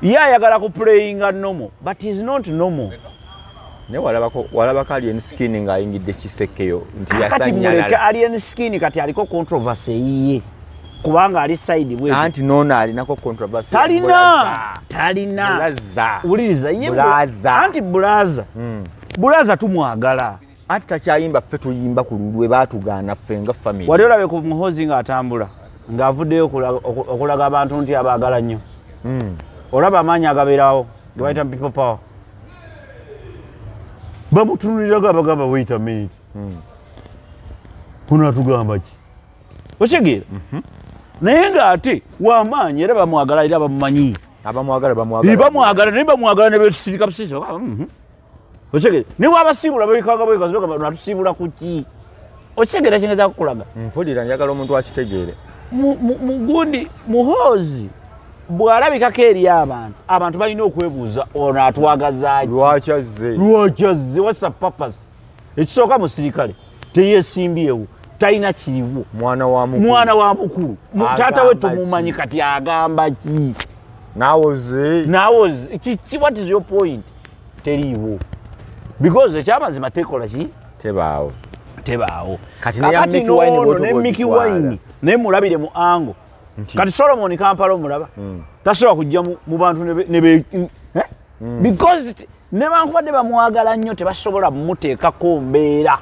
[SPEAKER 2] ye ayagala ku playinga normal, but is not normal.
[SPEAKER 1] Naye walabako Alien Skin ng'ayingidde Kisekkeyo nti
[SPEAKER 2] Kati muleke.
[SPEAKER 1] Yasanyalala.
[SPEAKER 2] Alien Skin kati aliko controversy eyiye, kubanga ali side bwe.
[SPEAKER 1] Anti noono alinako controversy.
[SPEAKER 2] Talina, talina.
[SPEAKER 1] Bulaza.
[SPEAKER 2] Wuliriza ye.
[SPEAKER 1] Bulaza.
[SPEAKER 2] Anti bulaza, bulaza tumwagala.
[SPEAKER 1] Anti takyayimba, ffe tuyimba ku lulwe, baatugaana ffe nga family.
[SPEAKER 2] Wali olabe ku Muhozi ng'atambula ng'avuddeyo okulaga abantu nti abaagala nnyo? Olaba amaanyi agabeerawo ge bayita people power, bamutunulirago, abagamba, "Wait a minute, kuno atugamba ki?" Okitegeera? Naye ng'ate wamaanyi era bamwagala era bamumanyi.
[SPEAKER 1] Abamwagala bamwagala.
[SPEAKER 2] Bamwagala, naye bamwagala ne betusirika busisi. Okitegeera? Naye wabasiibula bwekanga bwekazi, natusiibula ku ki? Okitegeera kingeza kukulaga?
[SPEAKER 1] Mpulira, njagala omuntu akitegeere.
[SPEAKER 2] Mugundi Muhoozi bw'alabikako eri abantu, abantu balina okwebuuza, ono atwagazaaki?
[SPEAKER 1] Lwaki azze?
[SPEAKER 2] Lwaki azze? What's the purpose? Ekisooka, musirikale teyesimbyewo, talina kiriwo.
[SPEAKER 1] Mwana wa mukulu.
[SPEAKER 2] Mwana wa mukulu. Taata we
[SPEAKER 1] Agamba
[SPEAKER 2] tumumanyi.
[SPEAKER 1] ki?
[SPEAKER 2] Kati agamba ki?
[SPEAKER 1] Naawoze.
[SPEAKER 2] Naawe kiki? What is your point? Teriiwo, because ekyamazima tekola ki?
[SPEAKER 1] Tebaawo.
[SPEAKER 2] Tebaawo.
[SPEAKER 1] Kati ne ya
[SPEAKER 2] Kakati
[SPEAKER 1] Mikie Wine
[SPEAKER 2] n'ono
[SPEAKER 1] bw'otyo
[SPEAKER 2] ne Mikie
[SPEAKER 1] bw'ogitwala.
[SPEAKER 2] Wine naye mulabire mu ango.
[SPEAKER 1] Nti-
[SPEAKER 2] Kati Solomon Kampala omulaba tasobola kujja mu bantu eh? Because nebankubadde bamwagala nnyo, tebasobola mumuteekako mbeera.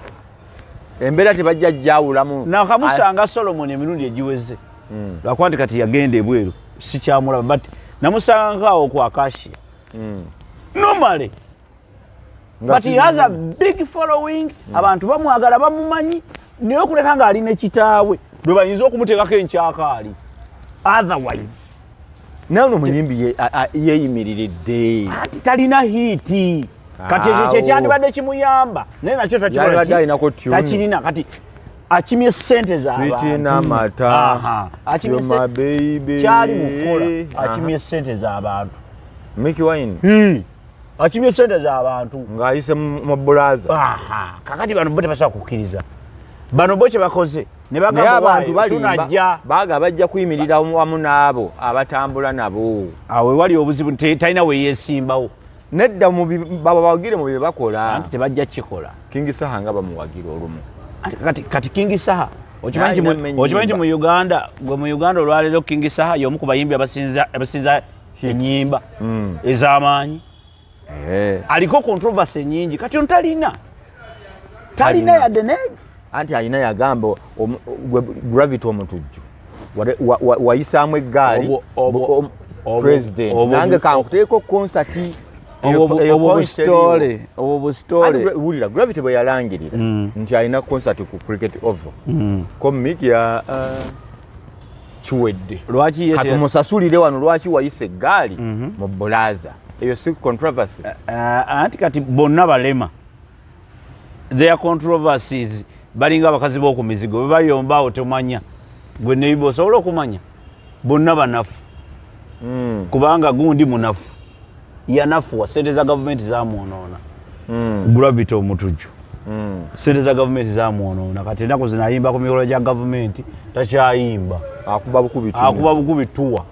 [SPEAKER 1] Embeera tebajja jjawulamu.
[SPEAKER 2] Nakamusanga Solomon emirundi egiweze, lwakuba nti kati yagenda ebweru, sikyamulaba, but namusangaawo ku Akasia normally.
[SPEAKER 1] Nga
[SPEAKER 2] But he has a big following, abantu bamwagala, bamumanyi, naye okuleka ng'ali ne kitaawe lwe bayinza okumuteekako enkyakaali, otherwise
[SPEAKER 1] Naye ono muyimbi yeeyimiriridde.
[SPEAKER 2] Anti talina hit. Kati ekyo
[SPEAKER 1] Awo.
[SPEAKER 2] kyekyandibadde kimuyamba, naye nakyo takikola.
[SPEAKER 1] Yalibadde
[SPEAKER 2] ki?
[SPEAKER 1] alinako tune.
[SPEAKER 2] Takirina. Kati akimye sente
[SPEAKER 1] Sweet n'amata.
[SPEAKER 2] z'abantu.
[SPEAKER 1] You're my baby.
[SPEAKER 2] Kyali mukukola, akimye sente z'abantu.
[SPEAKER 1] Mikie Wine.
[SPEAKER 2] Akimye sente z'abantu.
[SPEAKER 1] Ng'ayise mu bulaza.
[SPEAKER 2] Aha, kakati bano bo tebasobola kukkiriza. Bano bo kye bakoze, Ne
[SPEAKER 1] Naye
[SPEAKER 2] bagamba
[SPEAKER 1] abantu
[SPEAKER 2] waayo,
[SPEAKER 1] balimba,
[SPEAKER 2] tunajja.
[SPEAKER 1] Baga bajja kuyimirira wamu n'abo abatambula nabo.
[SPEAKER 2] Awo wewali obuzibu nti talina weyesimbawo.
[SPEAKER 1] Nedda, babawagire mu bye bakola.
[SPEAKER 2] Anti tebajja kikola.
[SPEAKER 1] King Saha nga bamuwagira olumu.
[SPEAKER 2] Anti kati King Saha okimanyi
[SPEAKER 1] Naye alina
[SPEAKER 2] okimanyi nti
[SPEAKER 1] ennyimba.
[SPEAKER 2] mu Uganda, gwe mu Uganda olwaleero King Saha y'omu ku bayimbi abasinza ennyimba ez'amaanyi. Aliko controversy nyingi. Kati ono talina
[SPEAKER 1] Talina.
[SPEAKER 2] yadde neegi.
[SPEAKER 1] Anti alina, yagamba Gravity Omutujju wayisaamu eggaali president nange kankuteeko konsati.
[SPEAKER 2] Obwo busitole, obwo busitole.
[SPEAKER 1] Wulira, Gravity bwe yalangirira nti alina konsati ku Cricket Oval, comic ya kiwedde.
[SPEAKER 2] Lwaki ye
[SPEAKER 1] Katumusasulire wano, lwaki wayisa eggaali mu bulaza? Eyo si controversy?
[SPEAKER 2] Anti kati bonna balema their controversies, balinga abakazi b'oku mizigo, bwe bayombaawo tomanya gwe neiba osobola okumanya. Bonna banafu. Kubanga gundi munafu, yanafuwa, sente za gavumenti zamwonoona. Gravity Omutujju, sente za gavumenti zamwonoona. Kati ennaku zino ayimba ku mikolo gya gavumenti, takyayimba.
[SPEAKER 1] Akuba bukubi.
[SPEAKER 2] Akuba bukubi tuwa.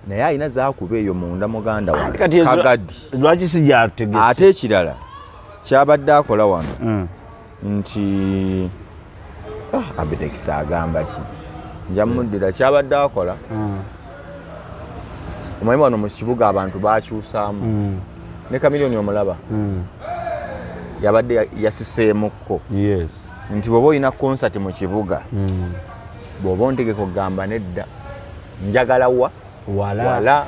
[SPEAKER 1] Naye alina zakuba eyo munda, muganda wange.
[SPEAKER 2] Kati
[SPEAKER 1] Kagadi.
[SPEAKER 2] Lwaki si gyategese?
[SPEAKER 1] Ate ekirala kyabadde akola wano nti Abitex agamba ki, nja muddira. Kyabadde akola, omanyi wano mu kibuga abantu bakyusaamu ne Chameleone omulaba yabadde yasiseemukko nti bw'oba olina konsati mu kibuga, bw'oba ontegeka okugamba nedda, njagala wa
[SPEAKER 2] wala.
[SPEAKER 1] Wala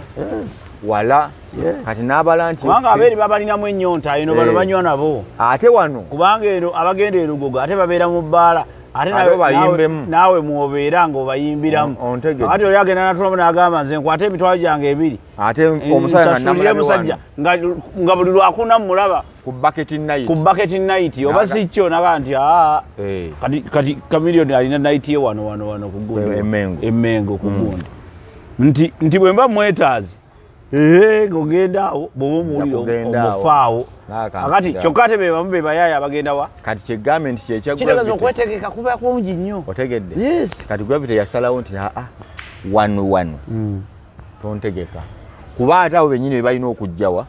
[SPEAKER 1] wala. Kati n'abala nti
[SPEAKER 2] Kubanga abeeri babalinamu ennyonta eno, bano banywa nabo.
[SPEAKER 1] Ate wano
[SPEAKER 2] Kubanga eno abagenda erugogo ate babeera mu bbaala, ate
[SPEAKER 1] Ate obayimbemu.
[SPEAKER 2] Naawe mwobeera ng'obayimbiramu.
[SPEAKER 1] Ontegedde.
[SPEAKER 2] Ate oli agenda natulamu n'agamba, nze nkwate emitwalo gyange ebiri,
[SPEAKER 1] ate omusajja nga
[SPEAKER 2] nsasulire
[SPEAKER 1] namulabe
[SPEAKER 2] musajja
[SPEAKER 1] wano
[SPEAKER 2] nga buli lwakuna mulaba
[SPEAKER 1] ku bucket night.
[SPEAKER 2] Ku bucket night oba si kyo naga nti aa. Kati Chameleone alina night ye wano wano wano ku gundi.
[SPEAKER 1] Emmengo.
[SPEAKER 2] Emmengo ku gundi, nti bwe mba mwetaaze, ee, ng'ogenda awo bw'oba omuwulira.
[SPEAKER 1] Kugenda awo.
[SPEAKER 2] Omufaawo.
[SPEAKER 1] N'akantu
[SPEAKER 2] Akati
[SPEAKER 1] kirala.
[SPEAKER 2] Kyokka ate be bamu be bayaaya abagenda wa?
[SPEAKER 1] Kati kyegambye nti kyekya
[SPEAKER 2] Kitegeeza
[SPEAKER 1] Gravity.
[SPEAKER 2] okwetegeka kuba kungi nnyo.
[SPEAKER 1] Otegedde?
[SPEAKER 2] Yes.
[SPEAKER 1] Kati Gravity yasalawo nti aa, wano wano tontegeka, kuba ate abo bennyini be balina okujjawa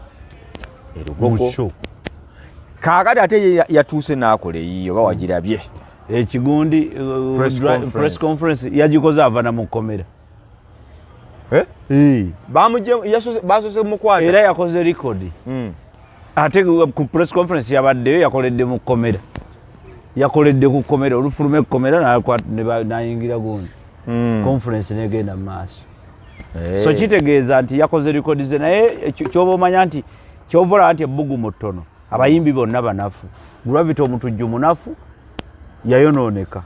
[SPEAKER 1] erugogo.
[SPEAKER 2] Musho.
[SPEAKER 1] Kaakati ate ye yatuuse n'akola eyiyo, oba wagirabye?
[SPEAKER 2] Ekigundi
[SPEAKER 1] Press conference.
[SPEAKER 2] Press conference yagikoze ava na mu kkomera.
[SPEAKER 1] Eh? Bamugye basoose mukwata.
[SPEAKER 2] Era yakoze record. Ate ku press conference yabaddeyo yakoledde mu kkomera, yakoledde ku kkomera, olufuluma ekkomera n'ayingira gundi, conference negenda mu maaso. So kitegeeza nti yakoze record ze, naye kyoba omanya nti kyova olaba nti ebbugumu ttono, abayimbi bonna banafu, Gravity Omutujju munafu, yayonooneka.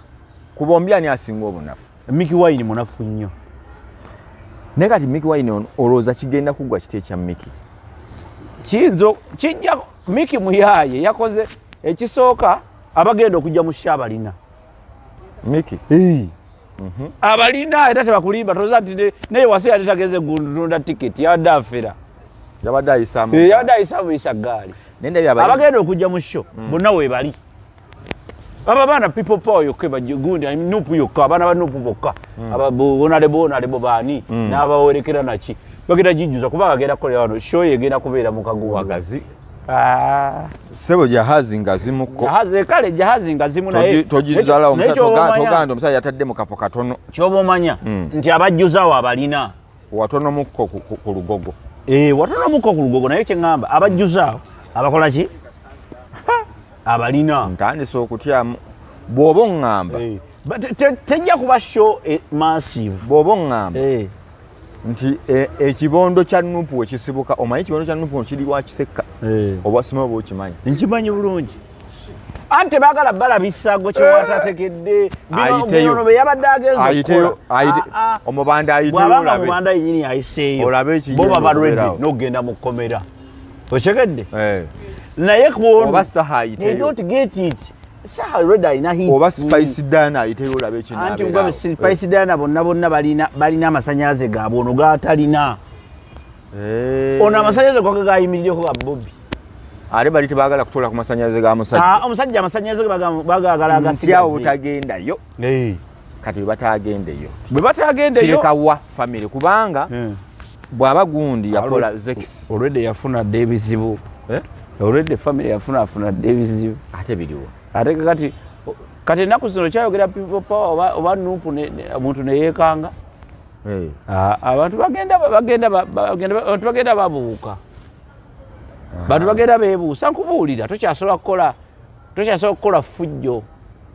[SPEAKER 1] Ku bombi ani asinga obunafu?
[SPEAKER 2] Mikie Wine munafu nnyo.
[SPEAKER 1] Naye kati Mikie Wine ono, olowooza kigenda kuggwa kiti ekya Mikie?
[SPEAKER 2] Kiyinza kijja. Mikie muyaaye, yakoze ekisooka, abagenda okujja mu show abalina.
[SPEAKER 1] Mikie.
[SPEAKER 2] Abalina, era tebakulimba. Toza nti naye wase yali tageze gundunda tiketi, yabadde afera.
[SPEAKER 1] Yabadde ayisaamu.
[SPEAKER 2] Yabadde ayisaamu buyisa gaali.
[SPEAKER 1] Naye ndabye abayimbi
[SPEAKER 2] Abagenda okujja mu show bonna weebali. Aba baana People Power yokka, gundi NUP yokka, abaana ba NUP bokka, bonalebo bonalebo baani n'abawerekera naki, bagenda gijjuza kubanga agenda kukolera wano show ye, egenda kubeera mu kagundi.
[SPEAKER 1] Wagazi.
[SPEAKER 2] Ah.
[SPEAKER 1] Sebo, jahazi nga zimuko.
[SPEAKER 2] Jahazi, kale jahazi nga zimu, naye
[SPEAKER 1] Togizalawo.
[SPEAKER 2] Naye kyoba omanya-
[SPEAKER 1] Toganda omusajja yatadde mu kafo katono.
[SPEAKER 2] Kyoba omanya nti abajjuzaawo abalina.
[SPEAKER 1] Watono mukko ku lugogo.
[SPEAKER 2] Eh, watono mukko ku lugogo, naye kyeŋŋamba abajjuzaawo abakola ki, abalina.
[SPEAKER 1] Ntandise okutyamu bw'oba oŋŋamba.
[SPEAKER 2] Eh, but tejja kuba show massive.
[SPEAKER 1] Bw'oba oŋŋamba nti ekibondo kya NUP wekisibuka, omanyi ekibondo kya NUP kiri wa Kisekka, oba simanyi oba okimanyi?
[SPEAKER 2] Nkimanyi bulungi, anti tebaagala balabisa gwe kyewatategedde.
[SPEAKER 1] Ayiteyo.
[SPEAKER 2] Bino bye yabadde agenza
[SPEAKER 1] Ayiteyo.
[SPEAKER 2] okukola. Ah, ah.
[SPEAKER 1] Omubanda ayiteyo.
[SPEAKER 2] Bw'abanga
[SPEAKER 1] Olabe.
[SPEAKER 2] mubanda yenyini ayiseeyo,
[SPEAKER 1] Olabe ekigenda
[SPEAKER 2] bo baba ready
[SPEAKER 1] okubeerawo.
[SPEAKER 2] n'okugenda mu kkomera, okyegedde?
[SPEAKER 1] Eh.
[SPEAKER 2] Naye kuono
[SPEAKER 1] Oba Saha ayiteyo.
[SPEAKER 2] they don't get it. Saha already alina hits.
[SPEAKER 1] Oba Spice Diana ayiteyo, olabe
[SPEAKER 2] Anti
[SPEAKER 1] ekinaabeerawo.
[SPEAKER 2] ngwa Spice Diana, bonna bonna balina amasanyalaze gaabwe, ono gatalina. Ono amasanyalaze gwage gayimiriddeko ga Bobi.
[SPEAKER 1] Ate bali tebaagala kutola ku masanyalaze ga musajja.
[SPEAKER 2] Ah, omusajja amasanyalaze ge bagagala
[SPEAKER 1] Ntyawo
[SPEAKER 2] agasigaze.
[SPEAKER 1] butagendayo. Kati bwe batagendeyo,
[SPEAKER 3] Bwe batagendeyo,
[SPEAKER 1] kirekawa family? Kubanga bw'aba gundi yakola Zex.
[SPEAKER 3] Olwedde yafuna dda ebizibu.
[SPEAKER 1] Eh?
[SPEAKER 3] Olwedde family yafunafuna dda ebizibu.
[SPEAKER 1] Ate biriwo?
[SPEAKER 3] Ate kati ennaku zino kyayogera People Power oba NUP, omuntu neyeekanga.
[SPEAKER 1] Eh.
[SPEAKER 3] Ah, abantu bagenda abantu bagenda babuuka, bantu bagenda beebuusa. Nkubuulira, tokyasobola kukola ffujjo.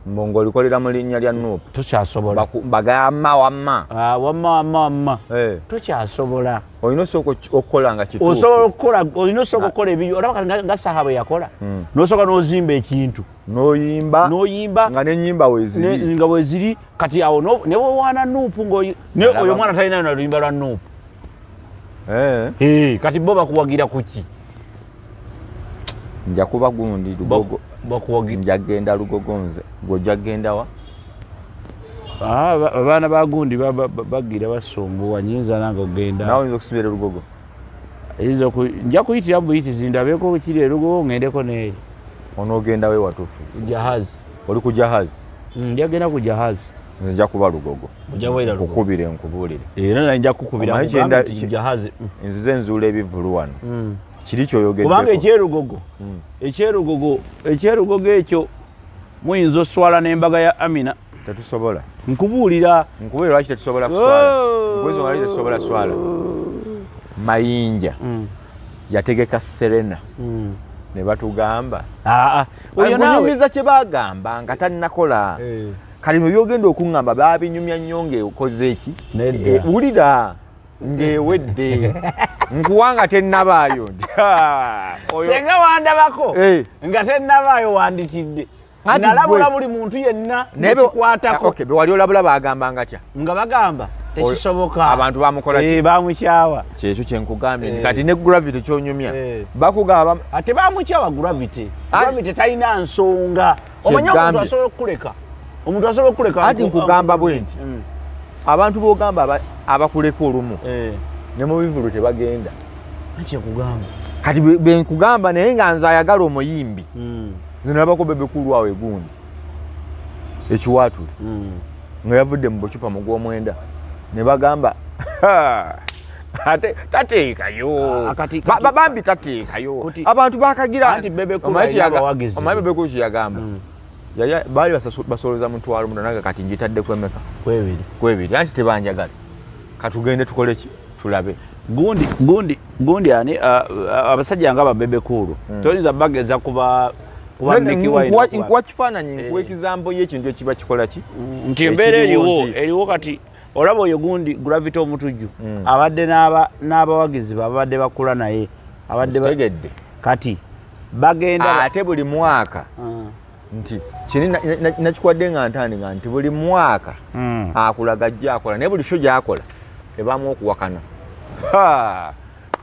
[SPEAKER 1] Mbongo olikolera mu linnya lya NUP.
[SPEAKER 3] Tokyasobola.
[SPEAKER 1] Bagamba wamma.
[SPEAKER 3] Ah, wamma, wamma, wamma.
[SPEAKER 1] Eh.
[SPEAKER 3] Tokyasobola.
[SPEAKER 1] Olina osooka okukola nga
[SPEAKER 3] Osobola
[SPEAKER 1] kituufu.
[SPEAKER 3] okukola, olina osooka okukola ebintu. Olaba kati nga Saha bwe yakola, nosooka n'ozimba ekintu,
[SPEAKER 1] n'oyimba,
[SPEAKER 3] n'oyimba,
[SPEAKER 1] nga n'ennyimba weeziri.
[SPEAKER 3] Nga bweziri. Kati awo ne wewaana NUP ne
[SPEAKER 1] Alaba-
[SPEAKER 3] oyo omwana talinayo na luyimba lwa NUP.
[SPEAKER 1] Eh.
[SPEAKER 3] Eh, kati bo bakuwagira kuki?
[SPEAKER 1] Nja kuba gundi Lugogo.
[SPEAKER 3] Bakuwagira.
[SPEAKER 1] Nja genda Lugogo nze. Gwe ojja genda wa?
[SPEAKER 3] Ah, abaana ba gundi bagira basumbuwa, nyinza nange okugenda.
[SPEAKER 1] Nawe oyinza okusibira Lugogo.
[SPEAKER 3] Nja kuyitira buyitizi ndabeko kiri erugogo, ngendeko neeri.
[SPEAKER 1] Onoogenda we watufu?
[SPEAKER 3] Jahazi.
[SPEAKER 1] Oli ku jahazi?
[SPEAKER 3] Njagenda ku jahazi.
[SPEAKER 1] Nze nja kuba Lugogo.
[SPEAKER 3] Ojja kubeera Lugogo.
[SPEAKER 1] Nkukubire nkubuulire.
[SPEAKER 3] Era naye nja kukubira.
[SPEAKER 1] Omanyi
[SPEAKER 3] nkugambe
[SPEAKER 1] kyenda-
[SPEAKER 3] nti jahazi.
[SPEAKER 1] Nzize nzuula ebivvulu wano. Kiri
[SPEAKER 3] Kubanga
[SPEAKER 1] kyoyogeddeko.
[SPEAKER 3] Ekyerugogo ekyo muyinza oswala n'embaga ya Amina.
[SPEAKER 1] Tetusobola.
[SPEAKER 3] Nkubuulira.
[SPEAKER 1] Nkubuulire lwaki tetusobola kuswala.
[SPEAKER 3] Oh.
[SPEAKER 1] Nkubuulire lwaki tetusobola kuswala. Mayinja yategeka Serena ne batugamba.
[SPEAKER 3] Ah, ah. Oyo naawe.
[SPEAKER 1] Nkunyumiza kye bagamba nga tannakola. Kali mu byogenda okuŋŋamba baabinyumya nnyo ng'ekoze eki.
[SPEAKER 3] Nedda.
[SPEAKER 1] Eh, wulira ng'ewedde nkuwa nga tennabaayo nti, "Ah, oyo-"
[SPEAKER 3] Senga wandabako
[SPEAKER 1] Eh.
[SPEAKER 3] nga tennabaayo, wanditidde.
[SPEAKER 1] Anti
[SPEAKER 3] Nalabula
[SPEAKER 1] gwe-
[SPEAKER 3] buli muntu yenna
[SPEAKER 1] Naye
[SPEAKER 3] nekikwatako.
[SPEAKER 1] Okay, be wali olabula bagamba nga tya?
[SPEAKER 3] Nga bagamba tekisoboka.
[SPEAKER 1] Abantu bamukola ki?
[SPEAKER 3] Eh, bamukyawa.
[SPEAKER 1] Kyekyo kyenkugambye nti
[SPEAKER 3] Eh.
[SPEAKER 1] kati ne Gravity kyonyumya
[SPEAKER 3] Eh.
[SPEAKER 1] bakugamba.
[SPEAKER 3] Ate bamukyawa Gravity. Gravity talina nsonga. Omanyi omuntu
[SPEAKER 1] Kyegambye.
[SPEAKER 3] asobola okukuleka, omuntu asobola okukuleka.
[SPEAKER 1] Anti nkugamba bwe nti abantu bogamba abakuleka olumu ne mu bivulu tebagenda.
[SPEAKER 3] Kyekugamba.
[SPEAKER 1] Kati bwe nkugamba, naye nga nze ayagala omuyimbi, nze nalabako Bebe Cool awo egundi ekiwaatule nga yavudde mu bucupa mu gw'omwenda ne bagamba ate tateekayo.
[SPEAKER 3] Ah,
[SPEAKER 1] Bambi tateekayo. Abantu bakagira.
[SPEAKER 3] Anti Bebe Cool
[SPEAKER 1] Omanyi
[SPEAKER 3] alina abawagizi.
[SPEAKER 1] Omanyi Bebe Cool kyeyagamba? Baali basolooza 500,000, naga kati ngitaddeko emeka?
[SPEAKER 3] Kwebiri.
[SPEAKER 1] Kwebiri, anti tebanjagala, katugende tukole ki, tulabe.
[SPEAKER 3] Gundi ani, abasajja nga ba Bebe Cool toyinza bageza kuba Mickey Wine.
[SPEAKER 1] Nkuwa kifaananyi, nkuwa example y'ekintu ekiba kikola ki.
[SPEAKER 3] Nti embeera
[SPEAKER 1] Ekiriwo
[SPEAKER 3] eriwo eriwo kati olaba oyo gundi Gravity Omutujju abadde n'abawagizi be abadde bakula naye abadde
[SPEAKER 1] Kitegedde.
[SPEAKER 3] Kati bagenda.
[SPEAKER 1] Ate buli mwaka nti kiri nakikwadde nga ntandika nti buli mwaka akulaga gyakola, naye buli show gyakola ebamu okuwakana. Ha!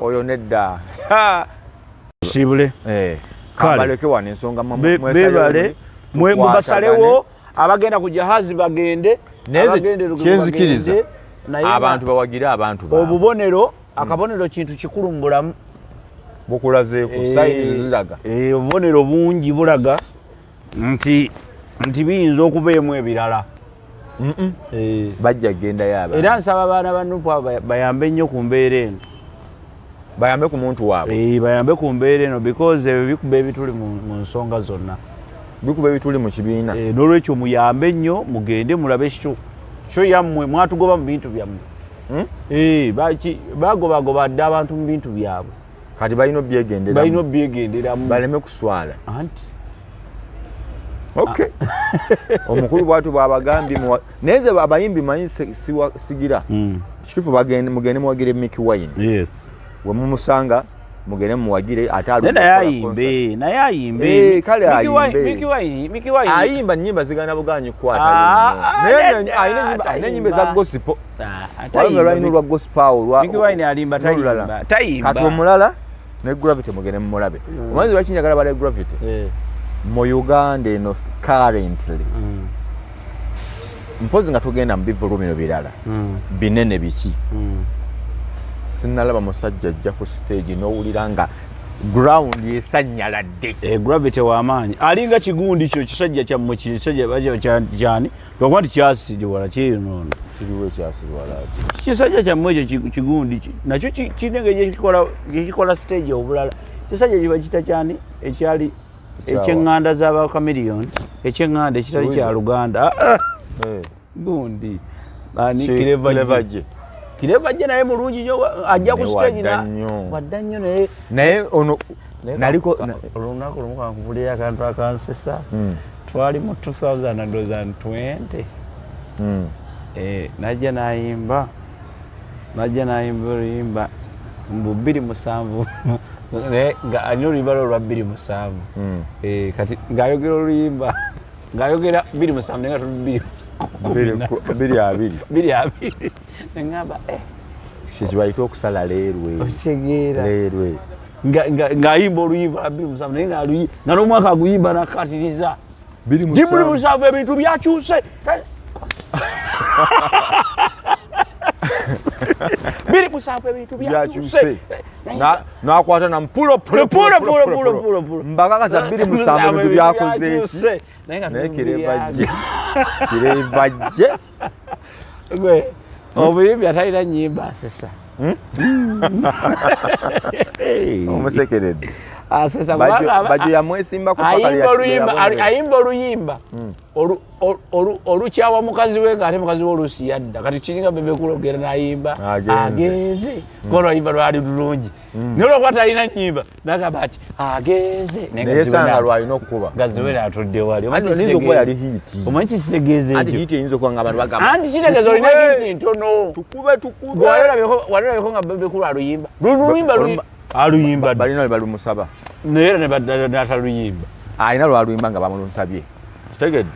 [SPEAKER 1] Oyo nedda. Ha!
[SPEAKER 3] Siibule.
[SPEAKER 1] Eh,
[SPEAKER 3] Kale.
[SPEAKER 1] kambaleke wano ensonga mwesalire
[SPEAKER 3] Bebale.
[SPEAKER 1] muli, tukwatagane.
[SPEAKER 3] Mubasalewo, abagenda ku jahazi bagende,
[SPEAKER 1] Naye nze
[SPEAKER 3] abagenda e Lugogo
[SPEAKER 1] kyenzikiriza,
[SPEAKER 3] bagende, naye
[SPEAKER 1] abantu bawagire abantu baabwe.
[SPEAKER 3] Obubonero, akabonero kintu kikulu mu bulamu.
[SPEAKER 1] Bukulazeeko.
[SPEAKER 3] Eh,
[SPEAKER 1] Signs ziraga.
[SPEAKER 3] Eh, obubonero bungi bulaga nti biyinza okubeemu ebirala. Eh,
[SPEAKER 1] Bajja gendayo abantu.
[SPEAKER 3] Era nsaba abaana ba NUP abo bayambe nnyo ku mbeera eno.
[SPEAKER 1] Bayambe ku muntu waabwe.
[SPEAKER 3] Eh, bayambe ku mbeera eno because ebyo bikuba ebituli mu nsonga zonna.
[SPEAKER 1] Bikuba ebituli mu kibiina.
[SPEAKER 3] Eh, n'olwekyo muyambe nnyo, mugende mulabe show yammwe. Mwatugoba mu bintu byammwe. Eh, bagobagoba dde abantu mu bintu byabwe.
[SPEAKER 1] Kati balina obyegenderamu.
[SPEAKER 3] Balina obyegenderamu.
[SPEAKER 1] Baleme kuswala.
[SPEAKER 3] Anti
[SPEAKER 1] Okay, omukulu bwatu bwabagambye naye nze abayimbi manyi sigira. Kituufu, bagende, mugende muwagire Mickey Wine. We mumusanga mugende muwagire ate
[SPEAKER 3] naye
[SPEAKER 1] aludde
[SPEAKER 3] naye
[SPEAKER 1] okukola
[SPEAKER 3] ayimbe, naye ayimbe.
[SPEAKER 1] Eh, kale ayimbe.
[SPEAKER 3] Mickey Wine, Mickey Wine.
[SPEAKER 1] Ayimba nyimba zigana buganyi kukwata.
[SPEAKER 3] Ah,
[SPEAKER 1] Naye
[SPEAKER 3] nedda,
[SPEAKER 1] alina ennyimba eza
[SPEAKER 3] tayimba.
[SPEAKER 1] gospel.
[SPEAKER 3] Ah,
[SPEAKER 1] Waliwo
[SPEAKER 3] tayimba.
[SPEAKER 1] lwalina olwa gospel awo
[SPEAKER 3] Mickey Wine alimba,
[SPEAKER 1] n'olulala.
[SPEAKER 3] tayimba, tayimba.
[SPEAKER 1] Kati omulala ne Gravity, mugende mumulabe. Omanyi lwaki njagala bala Gravity?
[SPEAKER 3] Eh,
[SPEAKER 1] Mu Uganda eno currently, mpozi nga tugenda mu bivulu bino birala binene biki, sinnalaba musajja ajja ku stage n'owulira nga Ground esannyaladde.
[SPEAKER 3] Eh, Gravity w'amaanyi, alinga kigundi kyo kisajja kyammwe, kisajja kyani, lwakuba nti kyasiriwala kyeyonoona.
[SPEAKER 1] Kiriwo ekyasirwala ati?
[SPEAKER 3] Kisajja kyammwe ekyo kigundi nakyo kirina engeri gyekikola stage obulala. Kisajja kiba kita kyani ekyali
[SPEAKER 1] Ekyawa.
[SPEAKER 3] ekyeŋŋanda z'abakamiliyoni, ekyeŋŋanda ekitali kya
[SPEAKER 1] Kiwizo.
[SPEAKER 3] Luganda. Ah, ah,
[SPEAKER 1] Eh,
[SPEAKER 3] gundi ani?
[SPEAKER 1] Clever
[SPEAKER 3] Clever
[SPEAKER 1] J.
[SPEAKER 3] J. Clever J naye mulungi nnyo, ajja ku
[SPEAKER 1] Naye
[SPEAKER 3] stage
[SPEAKER 1] wadda nnyo.
[SPEAKER 3] wadda nnyo naye.
[SPEAKER 1] Naye ono naliko
[SPEAKER 3] Olunaku lumu kankubulira akantu akansesa. Twali mu 2020. Eh, najja nayimba oluyimba mbu 27, naye nga alina oluyimba lwe olwa 27. Eh, kati ng'ayogera oluyimba ng'ayogera 27, naye nga tuli bbiri
[SPEAKER 1] 2020.
[SPEAKER 3] 2020, neŋŋamba eh,
[SPEAKER 1] Kyekibayita okusala leerwe.
[SPEAKER 3] Okitegeera?
[SPEAKER 1] Leerwe.
[SPEAKER 3] Ng'ayimba oluyimba lwa 27, naye nga n'omwaka aguyimba nakatiriza
[SPEAKER 1] Biri
[SPEAKER 3] buli
[SPEAKER 1] musanvu.
[SPEAKER 3] musanvu, ebintu byakyuse, 27 ebintu byakyuse.
[SPEAKER 1] Byakyuse. Nakwata nampulo.
[SPEAKER 3] Pulo, pulo, pulo, pulo, pulo.
[SPEAKER 1] Mbakakasa 27 ebintu byakoze eki?
[SPEAKER 3] Byakyuse. Naye nga
[SPEAKER 1] Naye
[SPEAKER 3] tuli
[SPEAKER 1] Clever J,
[SPEAKER 3] byaga.
[SPEAKER 1] Clever J.
[SPEAKER 3] Gwe, omuyimbi atalina nyimba asesa.
[SPEAKER 1] Omusekeredde.
[SPEAKER 3] Asesa kubanga
[SPEAKER 1] Bajjo yamwesimbako paka
[SPEAKER 3] ayimba oluyimba
[SPEAKER 1] lwe
[SPEAKER 3] ayimba oluyimba olukyawa mukazi we, ng'ate mukazi we oluusi yadda. Kati kiringa Bebe Cool ogenda n'ayimba
[SPEAKER 1] Agenze.
[SPEAKER 3] Agenze, kuba oluyimba lwali lulungi, naye olwokuba talina nyimba nagamba ati agenze. Naye nga
[SPEAKER 1] Naye sanga
[SPEAKER 3] Ziwena-
[SPEAKER 1] lwalina okukuba.
[SPEAKER 3] Nga Ziwena atudde wali.
[SPEAKER 1] Anti oyinza okuba yali hit.
[SPEAKER 3] Omanyi kikitegeeza
[SPEAKER 1] Anti
[SPEAKER 3] ekyo?
[SPEAKER 1] hit eyinza okuba nga abantu bagamba
[SPEAKER 3] Anti kitegeeza olina
[SPEAKER 1] "Tukube,
[SPEAKER 3] hit ntono.
[SPEAKER 1] tukube, tukube."
[SPEAKER 3] Wali olabeko nga Bebe Cool aluyimba luluyimba aluyimba dda.
[SPEAKER 1] Balina lwe balumusaba.
[SPEAKER 3] Naye era n'ataluyimba.
[SPEAKER 1] Alina lwaluyimba nga bamulusabye, kitegedde?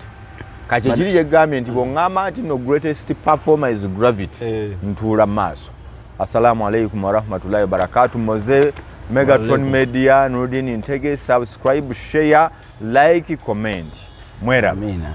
[SPEAKER 1] Kati ekiri yegambye nti bwoŋŋamba nti no greatest performer is Gravity,
[SPEAKER 3] Eh.
[SPEAKER 1] ntuula mu maaso. Assalamu alaikum warahmatullahi wabarakatu. Moze Megatron Media, Nurdin Ntege. Subscribe, share, like, comment. Mweraba.
[SPEAKER 3] Amina.